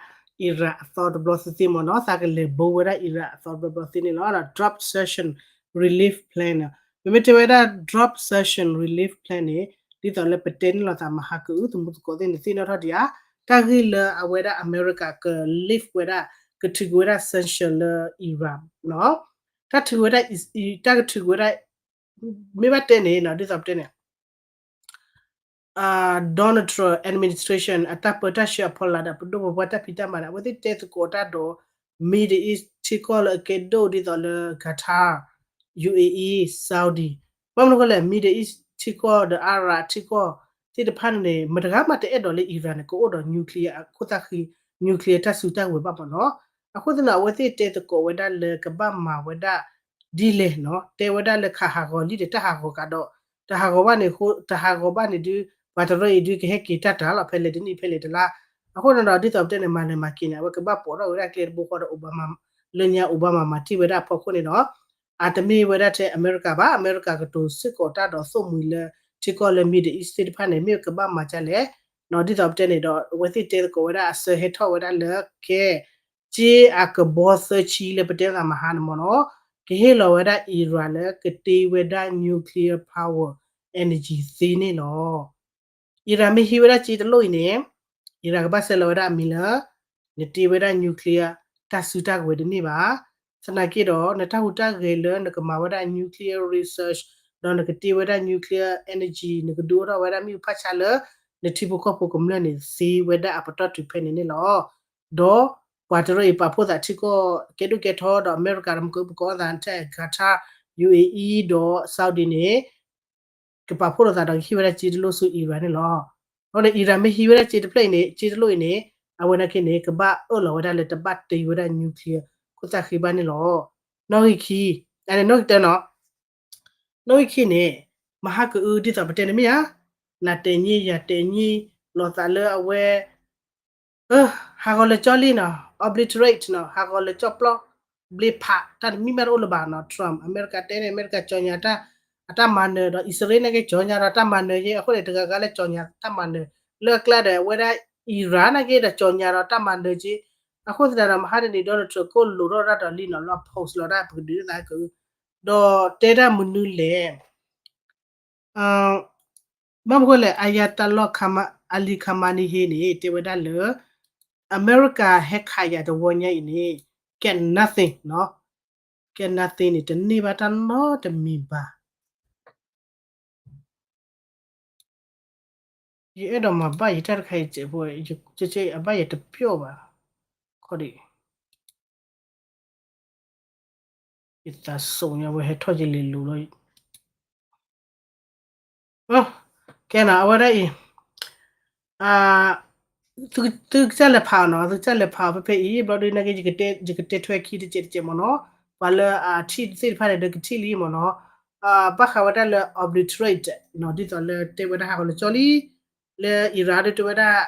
Iran အသီတဘျီသ့ၣ်သ့ၣ်မ့ၢ်နီၤ သးကလဲၤဘိဝဲဒၣ် Iran အသီတဘျီသ့ၣ်န့ၣ်လီၤ drop sanction relief plan န့ၣ်, ပမ့ၢ်တဲဝဲဒၣ် drop sanction relief plan န့ၣ် ဒ်သိးလၢပတဲန့ၣ်လီၤသးမဟါကအု သမူသကိးသ့ၣ်န့ၣ်သ့ၣ်နီၣ်ထီၣ်ဒံးဧါ, တၢ်ဂ့ၢ်လၢအဝဲဒၣ်အမဲရကၤက lift ဝဲဒၣ် ကထုးကွံာ်ဝဲဒၣ် sanction လၢ Iran နီၤ တၢ်ထုးဝဲဒၣ် တၢ်ကထုးဝဲဒၣ် မ့ၢ်ဘၣ်တဲန့ၣ်နီၤ ဒ်သိးပတဲန့ၣ် Donald Trump administration အတၢ်ပၢတၢ်ဆှၢအဖီလာ်ဒီး ပဒိၣ်ပပှၢ်တၢ်ဖံးတၢ်မၤန့ၣ် အဝဲသ့ၣ်တဲသကိးတၢ်ဒီး Middle East ထံကီၢ်လၢအကဲဒိၣ်ဒ်သိးလၢ Qatar, U A E, Saudi ဘၣ်မနုၤအဃိလဲၣ် Middle East ထံကီၢ်ဒီး Arab ထံကီၢ်သ့ၣ်တဖၣ်န့ၣ် မတဂၤမးတအဲၣ်ဒိးလၢ Iran န့ၣ် ကအိၣ်ဒီး nuclear ခိၣ်သၣ်ဃံ nuclear တၢ်စုတၢ်ကဝဲၤဘၣ်မ့ၢ်နီၤ. အဃိသတးန့ၣ် အဝဲသ့ၣ်တဲသကိးဝဲဒၣ်လၢကဘၣ်မၤဝဲဒၣ် ဒ်လဲၣ်နီၤ တဲဝဲဒၣ်လၢခးဟးဂီၤလံဒီး တၢ်ဟးဂီၤကဒီး တဟးဂီၤဘၣ်န့ၣ် တဟးဂီၤဘၣ်န့ၣ်ဒုး ပှၤတရၢအံၤဒုးကဟဲက့ၤတၢ်တၢ်လီၤ ဖဲလဲၣ်တနံၣ်ဖဲလဲၣ်တလါ. အဃိန့ၣ်ဒီး ဒ်သိးပတဲန့ၣ် မၤလဲၤမၤက့ၤန့ၣ် အဝဲကဘၣ်ပိာ်ထီၣ်ဝဲဒၣ်ကျဲတဘိဃီဒီး Obama လၢညါ Obama မၤတ့ၢ်ဝဲဒၣ်အဖီခိၣ်န့ၣ်ဒီး အတမ့ၢ်ဝဲဒၣ်ထဲအမဲရကၤဘၣ် အမဲရကၤကတိၤစ့ၢ်ကီးတၢ်ဒီးသိၣ်မှံၤလၢ ထံကီၢ်လၢ Middle East သ့ၣ်တဖၣ်န့ၣ် မ့ၢ်ကဘၣ်မၤဒ်လဲၣ်နီၤ ဒ်သိးပတဲန့ၣ်ဒီး အဝဲသ့ၣ်တဲသကိးဝဲဒၣ်အစၢဟဲထီၣ်ဝဲဒၣ်လၢကဲ က့အကဘီသၢဆံလၢပတဲသးမဟါန့ၣ်မ့ၢ်နီၤ ကဟ့ၣ်လီၤဝဲဒၣ် Iran လၢကတ့ဝဲဒၣ် nuclear power energy သ့န့ၣ်လီၤ. Iran မ့ၢ်ဟံးဝဲဒၣ်က့တလိၣ်အံၤန့ၣ် Iran ကဘၣ်ဆဲးလီၤဝဲဒၣ်အမံၤလၢ နတ့ဝဲဒၣ် nuclear တၢ်စုတၢ်ကဝဲၤတန့ၢ်ဘၣ်. သနာ်က့ဒီး နတၢ်ဟူးတၢ်ဂဲၤလၢနကမၤဝဲဒၣ် nuclear research ဒီးနကတ့ဝဲဒၣ် nuclear energy နကဒုးအိၣ်ထီၣ်ဝဲဒၣ်မ့ၣ်အူဖးဆါလၢ နထံဖိကီၢ်ဖိကမျၢၢ်န့ၣ် သ့ဝဲဒၣ်အပတီၢ်တုၤဖဲန့ၣ်န့ၣ်လီၤ. ဒီးပှၤတရၢအံၤပာ်ဖှိၣ်သးထံကီၢ်ကဲဒိၣ်ကဲထီဒီး အမဲရကၤဒီးမ့ၢ်ကအိၣ်ပကိးအသးထဲ Qatar, U A E ဒီး Saudi န့ၣ် ကပာ်ဖှိၣ်လိာ်သးဒီးကဟ့ၣ်ဝဲဒၣ်က့တလိၣ်ဆူ Iran န့ၣ်လီၤ. အဃိန့ၣ် Iran မ့ၢ်ဟံးဝဲဒၣ်က့တဖျၢၣ်အံၤန့ၣ် က့တလိၣ်အံၤန့ၣ် အဝဲနာ်က့န့ၣ် ကဘၣ်အၢၣ်လီၤဝဲဒၣ်လၢတဘၣ်တ့ဝဲဒၣ် nuclear ခိၣ်သၣ်ဃံဘၣ်န့ၣ်လီၤ. နီၣ်ဂံၢ်ခံ, အန့ၣ်နီၣ်ဂံၢ်တၢနီၤ နီၣ်ဂံၢ်ခံန့ၣ် မဟါကအုဒ်သိးပတဲန့ၣ်မ့ၢ်ဧါ, နၤတဲာ်ညံ ယၤတဲာ်ညံ လိာ်သးလၢအဝဲ ဟးဂီၤလၢာ်ကၠီလံနီၤ obliterate နီၤ ဟးဂီၤလၢာ်ကၠီပျီ ဘျ့ဖး တၢ်တမံၤမးတအိၣ်လၢၤဘၣ်နီၤ Trump အမဲရကၤတဲန့ၣ် အမဲရကၤကၠီညါတၢ် အတၢ်မၤနၢၤဒီး အံၣ်စရ့လးနာ်က့ကၠီညါဒီးတၢ်မၤနၢၤယဲ အဃိန့ၣ် တဂၤဂၤလၢကၠီညါတၢ်မၤနၢၤ လၢအကျါဒီး အဝဲဒၣ် Iran နာ်က့ဒီးကၠီညါဒီးတၢ်မၤနၢၤက့ အဃိသတးဒီး မဟါတနံၤ Donald Trump ကိၣ်လိာ်ထီၣ်တၢ်ဒီးလံနီၤ လၢအ post လီၤတၢ်ပကဒုးသးက ဒီးတဲဒၣ်မနုၤလဲၣ် ဘၣ်မနုၤဃိလဲၣ် Ayatollah Ali Khamenei န့ၣ် တဲဝဲဒၣ်လၢ အမဲရကၤဟဲခးယၤတဝီညါအံၤန့ၣ် get nothing နီၤ get nothing န့ၣ် တန့ၢ်ဘၣ်တၢ်နီတမံၤဘၣ်. ယအဲၣ်ဒိးမၤဘၣ်ယတၢ်တခါအံၤ အဘၣ်ယတပျီၢ်ဘၣ် ခီဒံး ယသးစိၤညါဝဲဟဲထီၣ်ယလံၤလိၤလီၤ. ကဲနီၤ အဝဲဒၣ်အံၤ သုကစၢ်လဲၤဖးအီၤနီၤ သုကစၢ်လဲၤဖးအီၤဖဲဖဲအံၤ ဘျီဒုးနာ်က့ ယကတဲထွဲခံတစဲးတစဲးမ့ၢ်နီၤ ပှၤလၢအထံၣ်သ့ၣ်တဖၣ်န့ၣ်ဒီးကထံၣ်လံမ့ၢ်နီၤ ဘၣ်ဃးဝဲဒၣ်လၢ obliterate နီၤ ဒ်သိးလၢတဲဝဲဒၣ်ဟးဂီၤလၢာ်ကၠီလံ လၢ Iran ဒုးတဲဝဲဒၣ်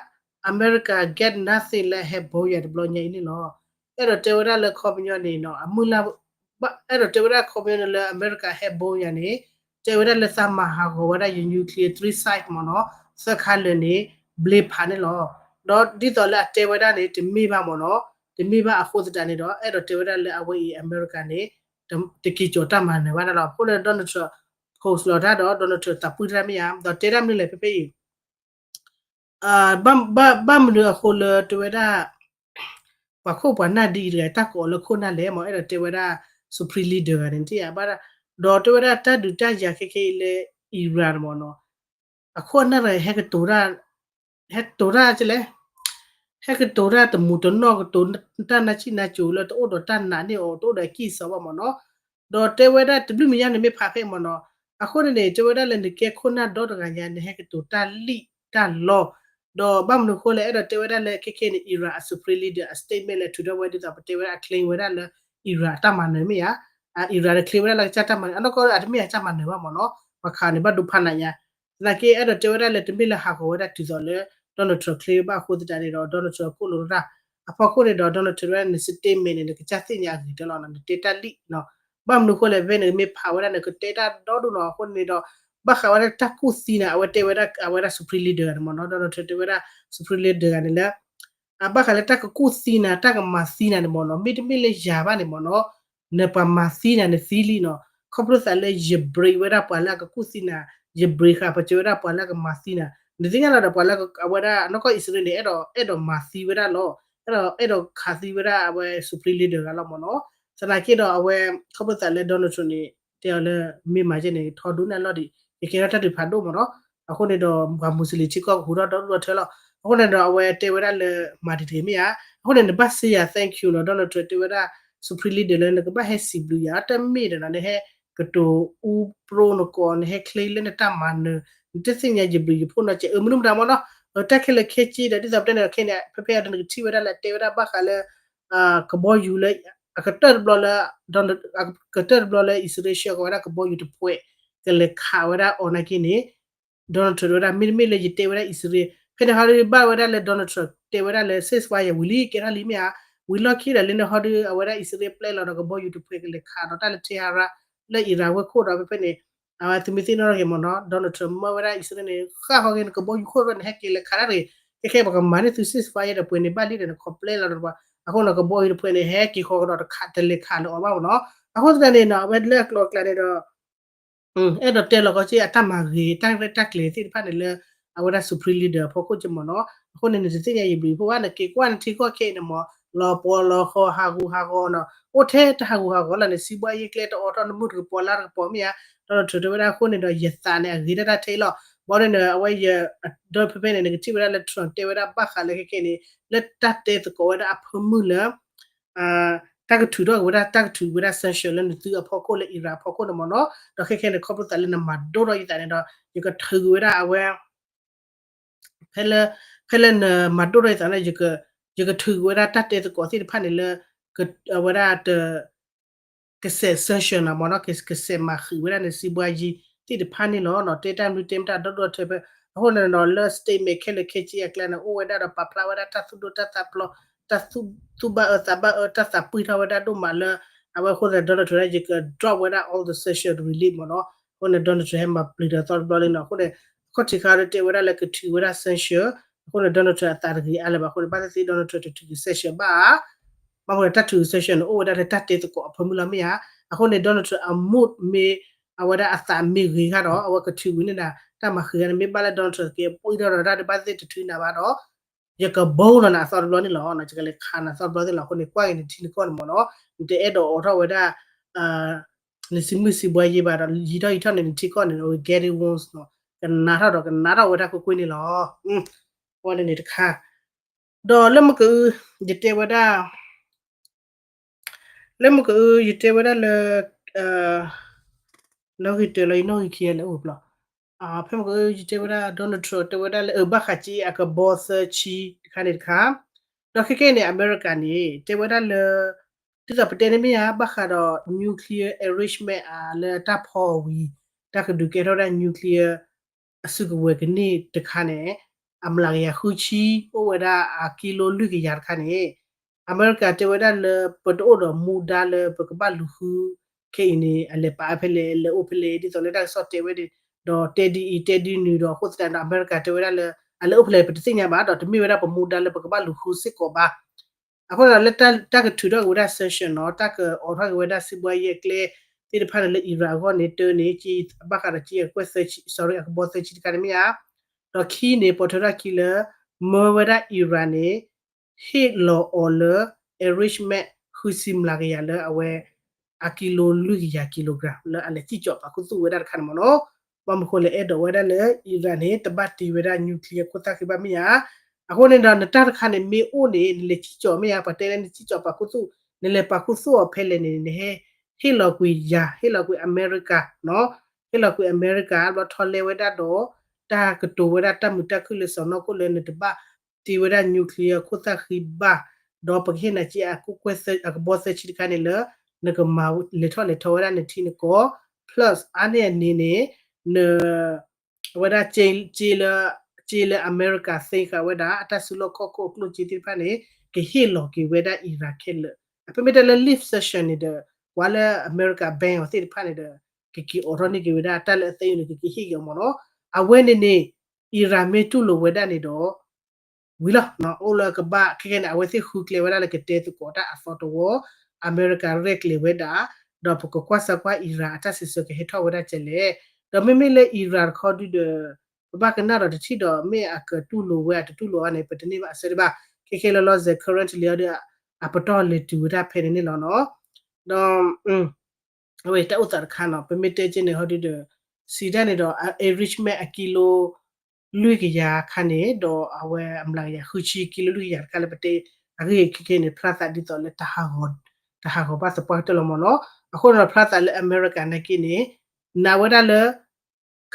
အမဲရကၤ get nothing လၢဟဲဘိယၤတဘျီညါအံၤန့ၣ်လီၤ. အဲၣ်ဒိးတဲဝဲဒၣ်လၢခီပညီန့ၣ်နီၤ အမုၢ်လၢ် အဲၣ်ဒိးတဲဝဲဒၣ်ခီပညီန့ၣ်လၢအမဲရကၤဟဲဘိယၤန့ၣ် တဲဝဲဒၣ်လၢသးမၤဟးဂီၤဝဲဒၣ်ယ nuclear three site မ့ၢ်နီၤ သၢခါလၢာ်န့ၣ် ဘျ့ဖးန့ၣ်လီၤ. ဒီးဒ်သိးလၢအတဲဝဲဒၣ်န့ၣ် တမ့ၢ်ဘၣ်မ့ၢ်နီၤ တမ့ၢ်ဘၣ်အဃိသတးန့ၣ်ဒီး အဲၣ်ဒိးတဲဝဲဒၣ်လၢအဝဲအံၤအမဲရကၤန့ၣ် တက့ၤကီၤတၢ်မၤနၢၤဘၣ်န့ၣ်လီၤ. အဃိန့ၣ် Donald Trump post လီၤတၢ်ဒီး Donald Trump သးပှၢ်တၢ်မ့ၢ်ဧါ ဒီးတဲဒၣ်မနုၤလဲၣ်ဖဲဖဲအံၤ ဘၣ်မနုၤအဃိလၢတဲဝဲဒၣ် ပှၤခိၣ်ပှၤနၢ်ဒ်အံၤတဂၤ တၢ်ကိးအီၤလၢခိၣ်နၢ်လဲၣ်မ့ၢ် အဲၣ်ဒိးတဲဝဲဒၣ် Supreme Leader တဂၤန့ၣ် တယၤဘၣ်ဒၣ် ဒီးတဲဝဲဒၣ်တၢ်ဒုးတၢ်ယၤခဲခဲအံၤလၢ Iran မ့ၢ်နီၤ အခိၣ်အနၢ်တဂၤ ဟဲကတိၤတၢ် ဟဲကတိၤတၢ်ကလဲၣ် ဟဲကတိၤတၢ်တမူးတနီၣ် ကတိၤတၢ်နါဆံၣ်နါစိၤလၢတအိၣ်ဒီးတၢ်နာ်န့ၢ်အီၤ တအိၣ်ဒီးအကံၢ်အစီဘၣ်မ့ၢ်နီၤ ဒီးတဲဝဲဒၣ်တဘျုးမံၤညါန့ၣ်မ့ၢ်ဖးဖဲမ့ၢ်နီၤ အဃိန့ၣ်န့ၣ် တဲဝဲဒၣ်လၢနကဲခိၣ်နၢ်ဒီတဂၤညါ နဟဲကတိၤတၢ်လံၣ်တၢ်လီ ဒီးဘၣ်မနုၤအဃိလဲၣ် အဲၣ်ဒိးတဲဝဲဒၣ်လၢခဲခဲန့ၣ် Iran အ Supreme Leader အ statement လဲၤထုးထီၣ်ဝဲဒ်သိး ပတဲဝဲဒၣ်အ claim ဝဲဒၣ်လၢ Iran အတၢ်မၤနၢၤမ့ၢ်ဧါ Iran တ claim ဝဲဒၣ်လၢကစၢ်တၢ်မၤနၢၤ အနီၢ်ကီၢ်အတမ့ၢ်အတၢ်မၤနၢၤဘၣ်မ့ၢ်နီၤ ပှၤခးန့ၣ်ဘၣ်ဒိဖးနးညါ သနာ်က့ အဲၣ်ဒိးတဲဝဲဒၣ်လၢတမ့ၢ်လၢဟးဂီၤဝဲဒၣ်တုၤသိးလၢ Donald Trump ချ့ဘၣ်အဃိသတးန့ၣ်ဒီး Donald Trump ကိၣ်လိာ်တၢ် အဖီခိၣ်န့ၣ်ဒီး Donald Trump ဝဲဒၣ်န့ၣ် statement န့ၣ် နကစၢ်သ့ၣ်ညါအဂ့ၤတလီၤ နတဲတၢ်လံၣ်နီၤ ဘၣ်မနုၤအဃိလဲၣ် ဖဲန့ၣ်မ့ၢ်ဖးဝဲဒၣ်န့ၣ် ကတဲတၢ်ဒီဒူၣ်နီၤ အဃိန့ၣ်ဒီး ဘၣ်ဃးဝဲဒၣ်တၢ်ကူၣ်သံနၤ အဝဲတဲဝဲဒၣ် အဝဲဒၣ် Supreme Leader န့ၣ်မ့ၢ်နီၤ Donald Trump တဲဝဲဒၣ် Supreme Leader န့ၣ်လၢ ဘၣ်ဃးလၢတၢ်ကကူၣ်သံနၤ တၢ်ကမၤသံနၤန့ၣ်မ့ၢ်နီၤ မ့တမ့ၢ်လၢယၤဘၣ်န့ၣ်မ့ၢ်နီၤ နပှၤမၤသံနၤန့ၣ်သံလံနီၤ ခီဖျိသးလၢယ break ဝဲဒၣ်ပှၤလၢအကကူၣ်သံနၤ ယ break ဃာ်ပစၢၤဝဲဒၣ်ပှၤလၢအကမၤသံနၤ နသ့ၣ်ညါလီၤဒီးပှၤလၢအဝဲဒၣ်နီၢ်ကီၢ်အံၣ်စရ့လးန့ၣ် အဲၣ်ဒိး အဲၣ်ဒိးမၤသံဝဲဒၣ်လီၤ အဲၣ်ဒိး အဲၣ်ဒိးခးသံဝဲဒၣ်အဝဲ Supreme Leader တဂၤလီၤမ့ၢ်နီၤ သနာ်က့ဒီးအဝဲ ခီဖျိသးလၢ Donald Trump န့ၣ် တဲအီၤလၢ မ့ၢ်မၤကဲန့ၣ် ထီဒိၣ်န့ၢ်အလီၢ်ဒံး ကကဲထီၣ်တၢ်ဒုးဖးဒိၣ်မ့ၢ်နီၤ. အဃိန့ၣ်ဒီး ပှၤမူးစလ့ၣ်ထံကီၢ်ကဟူးထီၣ်ဒီဒူၣ်ဒီထၢလီၤ. အဃိန့ၣ်ဒီးအဝဲတဲဝဲဒၣ်လၢ မၤဒံးတဂ့ၤမ့ၢ်ဧါ. အဃိန့ၣ် နဘၣ်စ့ယၤ thank you နီၤ Donald Trump တဲဝဲဒၣ် Supreme Leader လၢနကဘၣ်ဟဲစံးဘျုးယၤ တမ့ၢ်ဒီးနီၤ နဟဲကတိၤအူပြိနကိး နဟဲချ့လၢနတၢ်မၤနၢၤ နတသ့ၣ်ညါယဘျုးယဖှိၣ်နီတစဲး အၢ မနုၤမတၤမ့ၢ်နီၤ. တၢ်ခဲလၢာ်ခဲဆ့ဒီး ဒ်သိးပတဲန့ၣ်ဒီးခဲန့ၣ် ဖဲဖဲအံၤဒီးနကထံၣ်ဝဲဒၣ်လၢတဲဝဲဒၣ်ဘၣ်ဃးလၢ ကဘီယူၤလၢ အကတၢၢ်တဘျီလၢ ကတၢၢ်တဘျီလၢ အံၣ်စရ့လးဆှၢဃီၤဝဲဒၣ်ကဘီယူၤတဖှဲး ကလဲၤခးဝဲဒၣ်အီၤနာ်က့န့ၣ် Donald Trump တဲဝဲဒၣ် မ့တမ့ၢ်လၢယတဲဝဲဒၣ်အံၣ်စရ့လး ဖဲန့ၣ်ဟီဒုးဘၣ်ဝဲဒၣ်လၢ Donald Trump တဲဝဲဒၣ်လၢ ceasefire ဝံၤလံ ကဲထီၣ်လံမ့ၢ်ဧါ. ဝံၤလီၢ်ခံဒီးလၢန့ၣ်ဟီဒုး အဝဲဒၣ်အံၣ်စရ့လးပျဲလီၤဒီးကဘီယူၤတဖှဲးကလဲၤခးဒီးတၢ်လၢ Tehran လၢ Iran ဝဲခိၣ်ဒီးဖဲဖဲန့ၣ် အဝဲသုမ့ၢ်သ့ၣ်နီၣ်ထီၣ်က့ၤမ့ၢ်နီၤ Donald Trump မၢဝဲဒၣ်အံၣ်စရ့လးန့ၣ် ဃၣ်ဃီက့ၤနကဘီယူၤခိၣ်ဒီးနဟဲက့ၤလဲၤခးတၢ်တဂ့ၤ ခဲခဲပကမၤန့ၢ်သု ceasefire ဒီးပှဲၤန့ၣ်ဘၣ်လံဒီးနခီပျဲလီၤဒီးပှၤ အဃိန့ၣ်ကဘီယူၤတဖှဲးန့ၣ် ဟဲက့ၤဃီကဒီးတခးတလဲၤခးလၢအီၤဘၣ်မ့ၢ်နီၤ. အဃိသတးန့ၣ်နီၤ အဝဲလၢအကျိၤအကျဲန့ၣ်ဒီး အဲၣ်ဒိးတဲလီၤကီက့ၤအတၢ်မၤဂ့ၤ တၢ်ရဲၣ်တၢ်ကျဲၤသ့ၣ်တဖၣ်န့ၣ်လၢ အဝဲဒၣ် Supreme Leader အဖီခိၣ်က့ၤမ့ၢ်နီၤ. အဃိန့ၣ် နတသ့ၣ်ညါယဘျုးယဖှိၣ်ဘၣ် နက့ၤကွၢ်နထံကီၢ်ခဲအံၤန့ၣ်မ့ၢ် လီၤပှီၤလီၤဃီၤ ဟးဂူာ်ဟးဂီၤနီၤ အိၣ်ထဲတၢ်ဟးဂူာ်ဟးဂီၤလီၤန့ၣ် စံးဘှါယ့ကျဲတအိးထီၣ် နမုၢ်တကပီၤလါတကပီၤမ့ၢ်ဧါ. Donald Trump တဲဝဲဒၣ်အဃိန့ၣ်ဒီး ယသးန့ၣ် အဂ့ၤဒၣ်တၢ်ထဲအံၤလီၤ. ဘၣ်န့ၣ်ဒီး အဝဲယ ဒီးဖဲဖဲန့ၣ် နကထံၣ်ဝဲဒၣ်လၢ Trump တဲဝဲဒၣ်ဘၣ်ဃးလၢခဲခဲန့ၣ် လၢတၢ်တဲသကိးဝဲဒၣ်အဖၢမုၢ်လၢ တၢ်ကထုးထီၣ်က့ၤဝဲဒၣ် တၢ်ကထုးဝဲဒၣ် sanction လၢနသုအဖီခိၣ်လၢ Iran အဖီခိၣ်န့ၣ်မ့ၢ်နီၤ. ဒီးခဲခဲန့ၣ် ခီဖျိသးလၢနမၤဒိၣ်ထီၣ်ယသးန့ၣ်ဒီး ယကထုးက့ၤဝဲဒၣ်အဝဲ ဖဲလၢ ဖဲလၢနမၤဒိၣ်ထီၣ်ယသးန့ၣ် ယကထုးက့ၤဝဲဒၣ်တၢ်တဲသကိးသ့ၣ်တဖၣ်န့ၣ်လၢ အဝဲဒၣ်တ ကစဲး sanction နီၤမ့ၢ်နီၤ ကစဲးမၤဃံးဝဲဒၣ်န့ၣ် စံးဘှါယ့သ့ၣ်တဖၣ်န့ၣ်လီၤ. တဲတၢ်မနုၤတဲမတၢ်ဒီဒူၣ်ဒီထၢဖဲ အဃိန့ၣ်ဒီးလၢ statement ခဲလၢာ်ခဲဆ့အကျါန့ၣ် အိၣ်ဝဲဒၣ်ဒီးပာ်ဖျါဝဲဒၣ်တၢ်သူၣ်ဒိၣ်တၢ်သးဖျိး တၢ်သူၣ်ဘၣ်အၢသးဘၣ်အၢ တၢ်သးပှံၢ်ထီၣ်ဝဲဒၣ်ဒိၣ်မးလၢ အဝဲအဃိသတး Donald Trump န့ၣ် ယက drop ဝဲဒၣ် all the sanction relief မ့ၢ်နီၤ. အဃိန့ၣ် Donald Trump ဟဲမၤပျံၤဒီးသီတဘျီလံနီၤ. အဃိန့ၣ် အခီၣ်ထံးခါဒီးတဲဝဲဒၣ်လၢကထုးဝဲဒၣ် sanction အဃိန့ၣ် Donald Trump အသးတဂ့ၤအါလၢၤဘၣ်အဃိန့ၣ် ဘၣ်သ့ၣ်သ့ၣ် Donald Trump တထုးက့ၤ sanction ဘၣ်ဧါ. ဘၣ်မနုၤတၢ်ထုး sanction န့ၣ် အိၣ်ဝဲဒၣ်လၢတၢ်တဲသကိးအဖၢမုၢ်လီၤမ့ၢ်ဧါ. အဃိန့ၣ် Donald Trump အ mood မ့ၢ် အဝဲဒၣ်အသးမ့ၢ်ဂ့ၤဃၣ်ဒီး အဝဲကထုးဝံၤန့ၣ်ဒၣ် တၢ်မၤဃံးဂၤန့ၣ် မ့ၢ်ဘၣ်လၢ Donald Trump က့ၤပှံၢ်ထီၣ်ဒီးတၢ်ဒုးဘၣ်သ့ၣ်တထုးနၤဘၣ်ဒီး ယကဘိနီၤနၤအသီတဘျီန့ၣ်လီၤ. ယကလဲၤခးနၤသီတဘျီန့ၣ်လီၤ. အဃိန့ၣ် ကွၢ်က့ၤနထံနကီၢ်န့ၣ်မ့ၢ်နီၤ နတအဲၣ်ဒိးအိးထီၣ်ဝဲဒၣ် နစံးမုၢ်စံးဘှါယ့ဘၣ်ဒီး ယံာ်ထီၣ်ယံာ်ထီၣ်န့ၣ် နထံကီၢ်န့ၣ် အိၣ် getting worse နီၤ ကနးထီၣ်ဒီးကနးထီၣ်ဝဲဒၣ်ကွ့ၢ်ကွ့ၢ်န့ၣ်လီၤ. ဝဲန့ၣ်တခါ ဒီးလၢမ့ၢ်ကအု ယတဲဝဲဒၣ် လၢမ့ၢ်ကအု ယတဲဝဲဒၣ်လၢ လီၤဂ့ၤတၢၢ်လီၤ ယနီၣ်ဂံၢ်ခံဂၤလၢအိၣ်ဘျီ ဖဲမ့ၢ်ကအု ယတဲဝဲဒၣ် Donald Trump တဲဝဲဒၣ်လၢ အဘၣ်ဃးက့အကဘီသၢဆံတခါန့ၣ်တခါ ဒီးခဲကဲန့ၣ် အမဲရကၤန့ၣ် တဲဝဲဒၣ်လၢ ဒ်သိးပတဲန့ၣ်မ့ၢ်ဧါ ဘၣ်ဃးဒီး nuclear enrichment အလၢတၢ်ဖီအီၤဝံၤ တၢ်ကဒုးကဲထီၣ်ဝဲဒၣ် nuclear အစုကဝဲၤကန့ၢ်တခါန့ၣ် အမျးကယၤဃုဆံ အိၣ်ဝဲဒၣ်အကံလိလွံၢ်ကယၤတခါန့ၣ် အမဲရကၤတဲဝဲဒၣ်လၢ ပတအိၣ်ဒီးမူဒါလၢပကဘၣ်လူၤဃု ခဲအံၤန့ၣ် အလဲၤပာ်ဖဲလဲၣ် လဲၤအိၣ်ဖဲလဲၣ် ဒ်သိးလၢတၢ်ကစီၣ်တဲဝဲဒီး တဲဒ်အံၤတဲဒ်နုၤဒီး အဃိသတးဒီး အမဲရကၤတဲဝဲဒၣ်လၢ အလဲၤအိၣ်ဖဲလဲၣ် ပတသ့ၣ်ညါဘၣ်ဒီး တမ့ၢ်ဝဲဒၣ်ပမူဒါလၢပကဘၣ်လူၤဃုစ့ၢ်ကီးဘၣ် အဃိသတးလၢတၢ်ကထုးထီၣ်က့ၤဝဲဒၣ် sanction နီၤ တၢ်ကအိးထီၣ်က့ၤဝဲဒၣ်စံးဘှါယ့အကျဲသ့ၣ်တဖၣ်န့ၣ်လၢ Iran အဂီၢ်န့ၣ် တၢန့ၣ် ကဘၣ်ဃးဒီးကကွဲၢ်သၢဆံ sorry အကဘီသၢဆံတခါန့ၣ်မ့ၢ်ဧါ ဒီးခံန့ၣ် ပိာ်ထွဲထီၣ်ခံလၢ မၢဝဲဒၣ် Iran န့ၣ် ဟ့ၣ်လီၤအီၤလၢ enrichment ဃုဆံမျးကယၤလၢအဝဲ အကံလိလွံၢ်ကယၤ kilogram လၢအလဲၤစံၣ်ကၠီၤပာ်ခူသူၣ်ဝဲဒၣ်တခါန့ၣ်မ့ၢ်နီၤ ဘၣ်မနုၤဃိလဲၣ် အဲၣ်ဒိးဝဲဒၣ်လၢ Iran န့ၣ် တဘၣ်တ့ဝဲဒၣ် nuclear ခိၣ်သၣ်ဃံဘၣ်မ့ၢ်ဧါ အဃိန့ၣ်ဒီး နတၢ်တခါန့ၣ်မ့ၢ်အိၣ်န့ၣ် နလဲၤစံၣ်ကၠီၤမ့ၢ်ဧါ ပှၤတဲလၢနစံၣ်ကၠီၤပာ်ခူသူၣ် နလဲၤပာ်ခူသူၣ်အီၤဖဲလဲၣ်န့ၣ် နဟဲ ဟ့ၣ်လီၤကွံာ်ယၤ ဟ့ၣ်လီၤကွံာ်အမဲရကၤ ဟ့ၣ်လီၤကွံာ်အမဲရကၤ ဘျီထီၣ်လဲဝဲဒၣ်ဒီး တၢ်ကတိၤဝဲဒၣ်တၢ်မုာ်တၢ်ခုၣ်လၢစီၢ်နီၤခိၣ်လၢနတဘၣ် တ့ဝဲဒၣ် nuclear ခိၣ်သၣ်ဃံဘၣ် ဒီးပကဟ့ၣ်နၤက့အကကွဲၢ်အကဘီသၢဆံတခါန့ၣ်လၢ နကမၤလဲၤထီၣ်လဲၤထီဝဲဒၣ်နထံနကီၢ် plus အါန့ၢ်အန့ၣ်န့ၣ် န အဝဲဒၣ် က့လၢ က့လၢအမဲရကၤသ့ဃာ်ဝဲဒၣ် အတၢ်စုလီၢ်ခီၣ်ခိၣ်အကျိၣ်စ့သ့ၣ်တဖၣ်န့ၣ် ကဟ့ၣ်လီၤက့ၤဝဲဒၣ် Iran ခဲလၢာ် အဖဲမ့ၢ်တဲလၢ lift sanction န့ၣ်ဒီး ပှၤလၢအမဲရကၤ ban အီၤသ့ၣ်တဖၣ်န့ၣ်ဒီး ကက့ၤအိးထီၣ်န့ၢ်က့ၤဝဲဒၣ် တၢ်လၢအသ့အုးန့ၣ် ကက့ၤဟ့ၣ်က့ၤအီၤမ့ၢ်နီၤ အဝဲန့ၣ်န့ၣ် Iran မ့ၢ်တူၢ်လိာ်ဝဲဒၣ်န့ၣ်ဒီး ဝံၤလီၤ အိၣ်လၢကဘၣ် ခဲကဲန့ၣ် အဝဲသ့ၣ်ဃုကျဲဝဲဒၣ်လၢကတဲသကိးတၢ်အသီတဝီ အမဲရကၤရဲၣ်ကျဲၤဝဲဒၣ် ဒီးပကကွၢ်စၢၤကွၢ် Iran အတၢ်စံးဆၢကဟဲထီၣ်ဝဲဒၣ်ကဲလဲၣ် ဒီးမ့မ့ၢ်လၢ Iran တခီဒုဒီး ပဘၣ်ကနၣ်ဒီးတထံၣ်ဒီး မ့ၢ်အကတူၢ်လိာ်ဝဲအတတူၢ်လိာ်ဘၣ်န့ၣ် ပတန့ၢ်ဘၣ်အဆၢဒံးဘၣ် ခဲခဲလၢာ်လီၤစဲး currently အီၤဒီး အပတီၢ်လဲၤတုၤဝဲဒၣ်ဖဲန့ၣ်န့ၣ်လီၤနီၤ ဒီး အဝဲတၢ်အိၣ်သးတခါနီၤ ပမ့ၢ်တဲက့န့ၣ် ဟီဒုဒီး စံးတၢ်န့ၣ်ဒီး enrichment အကံလိ လွံၢ်ကယၤခါန့ၣ် ဒီးအဝဲအမျးကယၤဃုဆံ ကံလိလွံၢ်ကယၤတခါလၢပတဲ အဂ့ၢ်ခဲခဲန့ၣ် ဖျါသးဒ်သိးလၢ တဟးဂီၤဘၣ်သပှၢ်ကတၢၢ်လီၤမ့ၢ်နီၤ. အဃိန့ၣ်ဒီး ဖျါသးလၢအမဲရကၤနာ်က့န့ၣ် နာ်ဝဲဒၣ်လၢ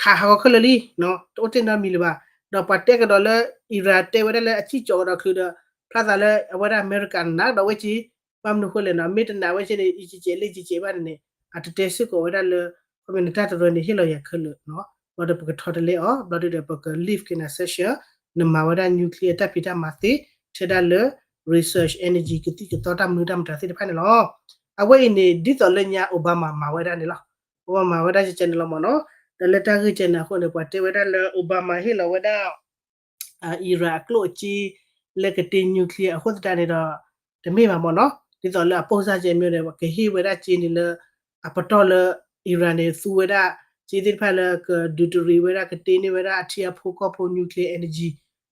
ခးဟးဂီၤခဲလၢာ်လံ, တအိၣ်တ့ၢ်နီတမံၤလၢၤဘၣ်. ဒီးပှၤတဲကဒီးလၢ Iran တဲဝဲဒၣ်လၢအစံၣ်ကၠီၤကဒီးချုးဒီး ဖျါသးလၢအဝဲဒၣ်အမဲရကၤနာ်ကဒီးဝဲက့ ဘၣ်မနုၤအဃိလဲၣ်နီၤ မ့ၢ်တနာ်ဝဲက့န့ၣ် ယကဲးလဲၣ်ယကဲးဘၣ်န့ၣ်န့ၣ် အတတဲစ့ၢ်ကီးဝဲဒၣ်လၢ ခီမ့ၢ်နတၢ်တရၢန့ၣ် ဟ့ၣ်လီၤယၤခဲလၢာ်နီၤ. ဘျီဒီးပကထီတလဲအီၤ ဘျီဒီးပက leave က့ၤနၤ session နမၤဝဲဒၣ် nuclear တၢ်ဖံးတၢ်မၤသ့ ထဲဒၣ်လၢ research energy ကသံၣ်ကသီတၢ်မနုၤတၢ်မတၤသ့ၣ်တဖၣ်န့ၣ်လီၤ. အဝဲအံၤန့ၣ် ဒ်သိးလၢညါ Obama မၤဝဲဒၣ်န့ၣ်လီၤ. Obama မၤဝဲဒၣ်ကဲန့ၣ်လီၤမ့ၢ်နီၤ. ဒီးလၢတၢ်ဂ့ၢ်ကဲန့ၣ်အဃိန့ၣ် ပှၤတဲဝဲဒၣ်လၢ Obama ဟ့ၣ်လီၤဝဲဒၣ် Iran အကျိၣ်အစ့ လၢကတ့ nuclear အဃိသတးန့ၣ်ဒီး တမ့ၢ်ဘၣ်မ့ၢ်နီၤ. ဒ်သိးလၢအပိၢ်စၢ်ကဲမ့ၢ်န့ၣ် ကဟ့ၣ်ဝဲဒၣ်စ့န့ၣ်လၢ အပတီၢ်လၢ Iran န့ၣ် သူဝဲဒၣ် စ့သ့ၣ်တဖၣ်လၢကဒုးတရံးဝဲဒၣ် ကတ့န့ၢ်ဝဲဒၣ်အထံအဖိကီၢ်ဖိ nuclear energy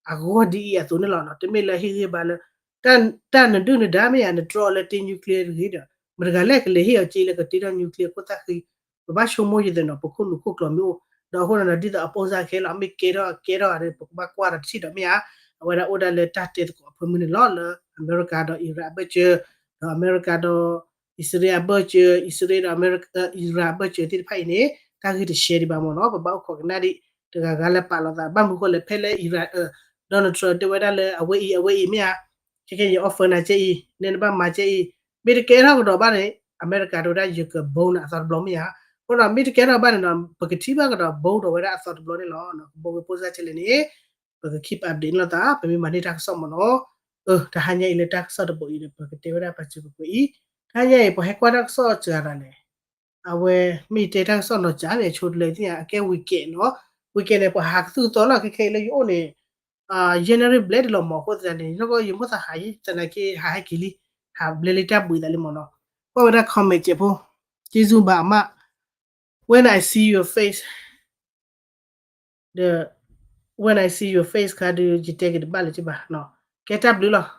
အဂီၢ်ဒ်အံၤအသိးန့ၣ်လီၤ. တမ့ၢ်လၢဟ့ၣ်ဂံၢ်ဘါလၢ တၢ်နဒုၣ်နဒါမ့ၢ်ဧါ နတြီလၢတ့ nuclear တဂ့ၤဒီး မတၤတဂၤလဲၣ်ကလဲၤဟ့ၣ်အီၤစ့လၢကတ့ထီၣ် nuclear ခိၣ်သၣ်ဃံ ပဘၣ်ဆိကမိၣ်ယသးနီၤ ပခိၣ်နူာ်ခိၣ်ကျိးမ့ၢ်အိၣ် ဒီးအဃိန့ၣ်ဒီး ဒ်သိးအပိၢ်စၢ်ခဲလီၤ မ့ၢ်ကဲထီၣ်ကဲထီၣ်ဒီး ပကဘၣ်ကွၢ်ဒီးတထံၣ်ဒီးမ့ၢ်ဧါ. အဝဲဒၣ်အိၣ်ဒၣ်လၢတၢ်တဲသကိးအဖၢမုၢ်န့ၣ်လီၤ လၢအမဲရကၤဒီး Iran အဘၢၣ်စၢၤ ဒီးအမဲရကၤဒီး အံၣ်စရ့လးအဘၢၣ်စၢၤ အံၣ်စရ့လးဒီး Iran အဘၢၣ်စၢၤသ့ၣ်တဖၣ်အံၤန့ၣ် တၢ်ဂ့ၢ်တရှဲဒံးဘၣ်မ့ၢ်နီၤ ပဘၣ်အိၣ်ခိးကနၣ်ဒံး တဂၤဂၤလၢပာ်လီၤသး ဘၣ်မနုၤဃိလဲၣ် ဖဲလၢ Iran Donald Trump တဲဝဲဒၣ်လၢအဝဲအံၤ အဝဲအံၤမ့ၢ်ဧါ ခဲခဲယ offer နၤကဲအံၤ နဲနဘၣ်မၤကဲအံၤ မ့ၢ်တကဲထီၣ်ကဒီးဘၣ်န့ၣ် အမဲရကၤတဲဝဲဒၣ် ယက bomb နၤအသီတဘျီမ့ၢ်ဧါ. အဃိဒီး မ့ၢ်တကဲထီၣ်ဘၣ်န့ၣ်ဒီး ပကထံၣ်ဘၣ်ကဒီး bomb ဒီးဝဲဒၣ်အသီတဘျီန့ၣ်လီၤ. ကဘီဝဲပိၢ်စၢ်ကဲလဲၣ်န့ၣ် ပက keep update န့ၣ်လီၤသး ပမ့ၢ်မၤန့ၢ်တၢ်ကစီၣ်မ့ၢ်နီၤ. တဟါညါအံၤလၢတၢ်ကစီၣ်တဘိအံၤဒီး ပကတဲဝဲဒၣ်ပာ်စၢၤပကွဲးအံၤ တဟါညါအံၤ ပှၤဟဲကွၢ်တၢ်ကစီၣ်စှၤဒၣ်လဲာ် အဝဲမ့ၢ်တဲတၢ်ကစီၣ်နီၤ ကလဲၣ်ဆိတလဲသ့ၣ်ညါ အကဲ weekend နီၤ weekend န့ၣ် ပှၤဟးကသူၣ်ကသီလီၤ ခဲခဲအံၤလၢယအိၣ်န့ၣ် January ဘျဲၣ်တလီၤမ့ၢ်အဃိသတးန့ၣ် လၢကီၢ်ယမိၢ်သးဟးယံၤ သနာ်က့ဟးဟဲက့ၤလံ ဟးဘျဲလံတၢ်ဘှံးသးလံမ့ၢ်နီၤ ကွၢ်ဝဲဒၣ် comment ကဲးဖိ ကျေးဇူးပါအမ When I see your face ဒီး When I see your face ခါဒုး ယတဲက့ၤတဘၣ်လၢၤဘၣ်နီၤ ကဲတၢ်ဘျုးလီၤ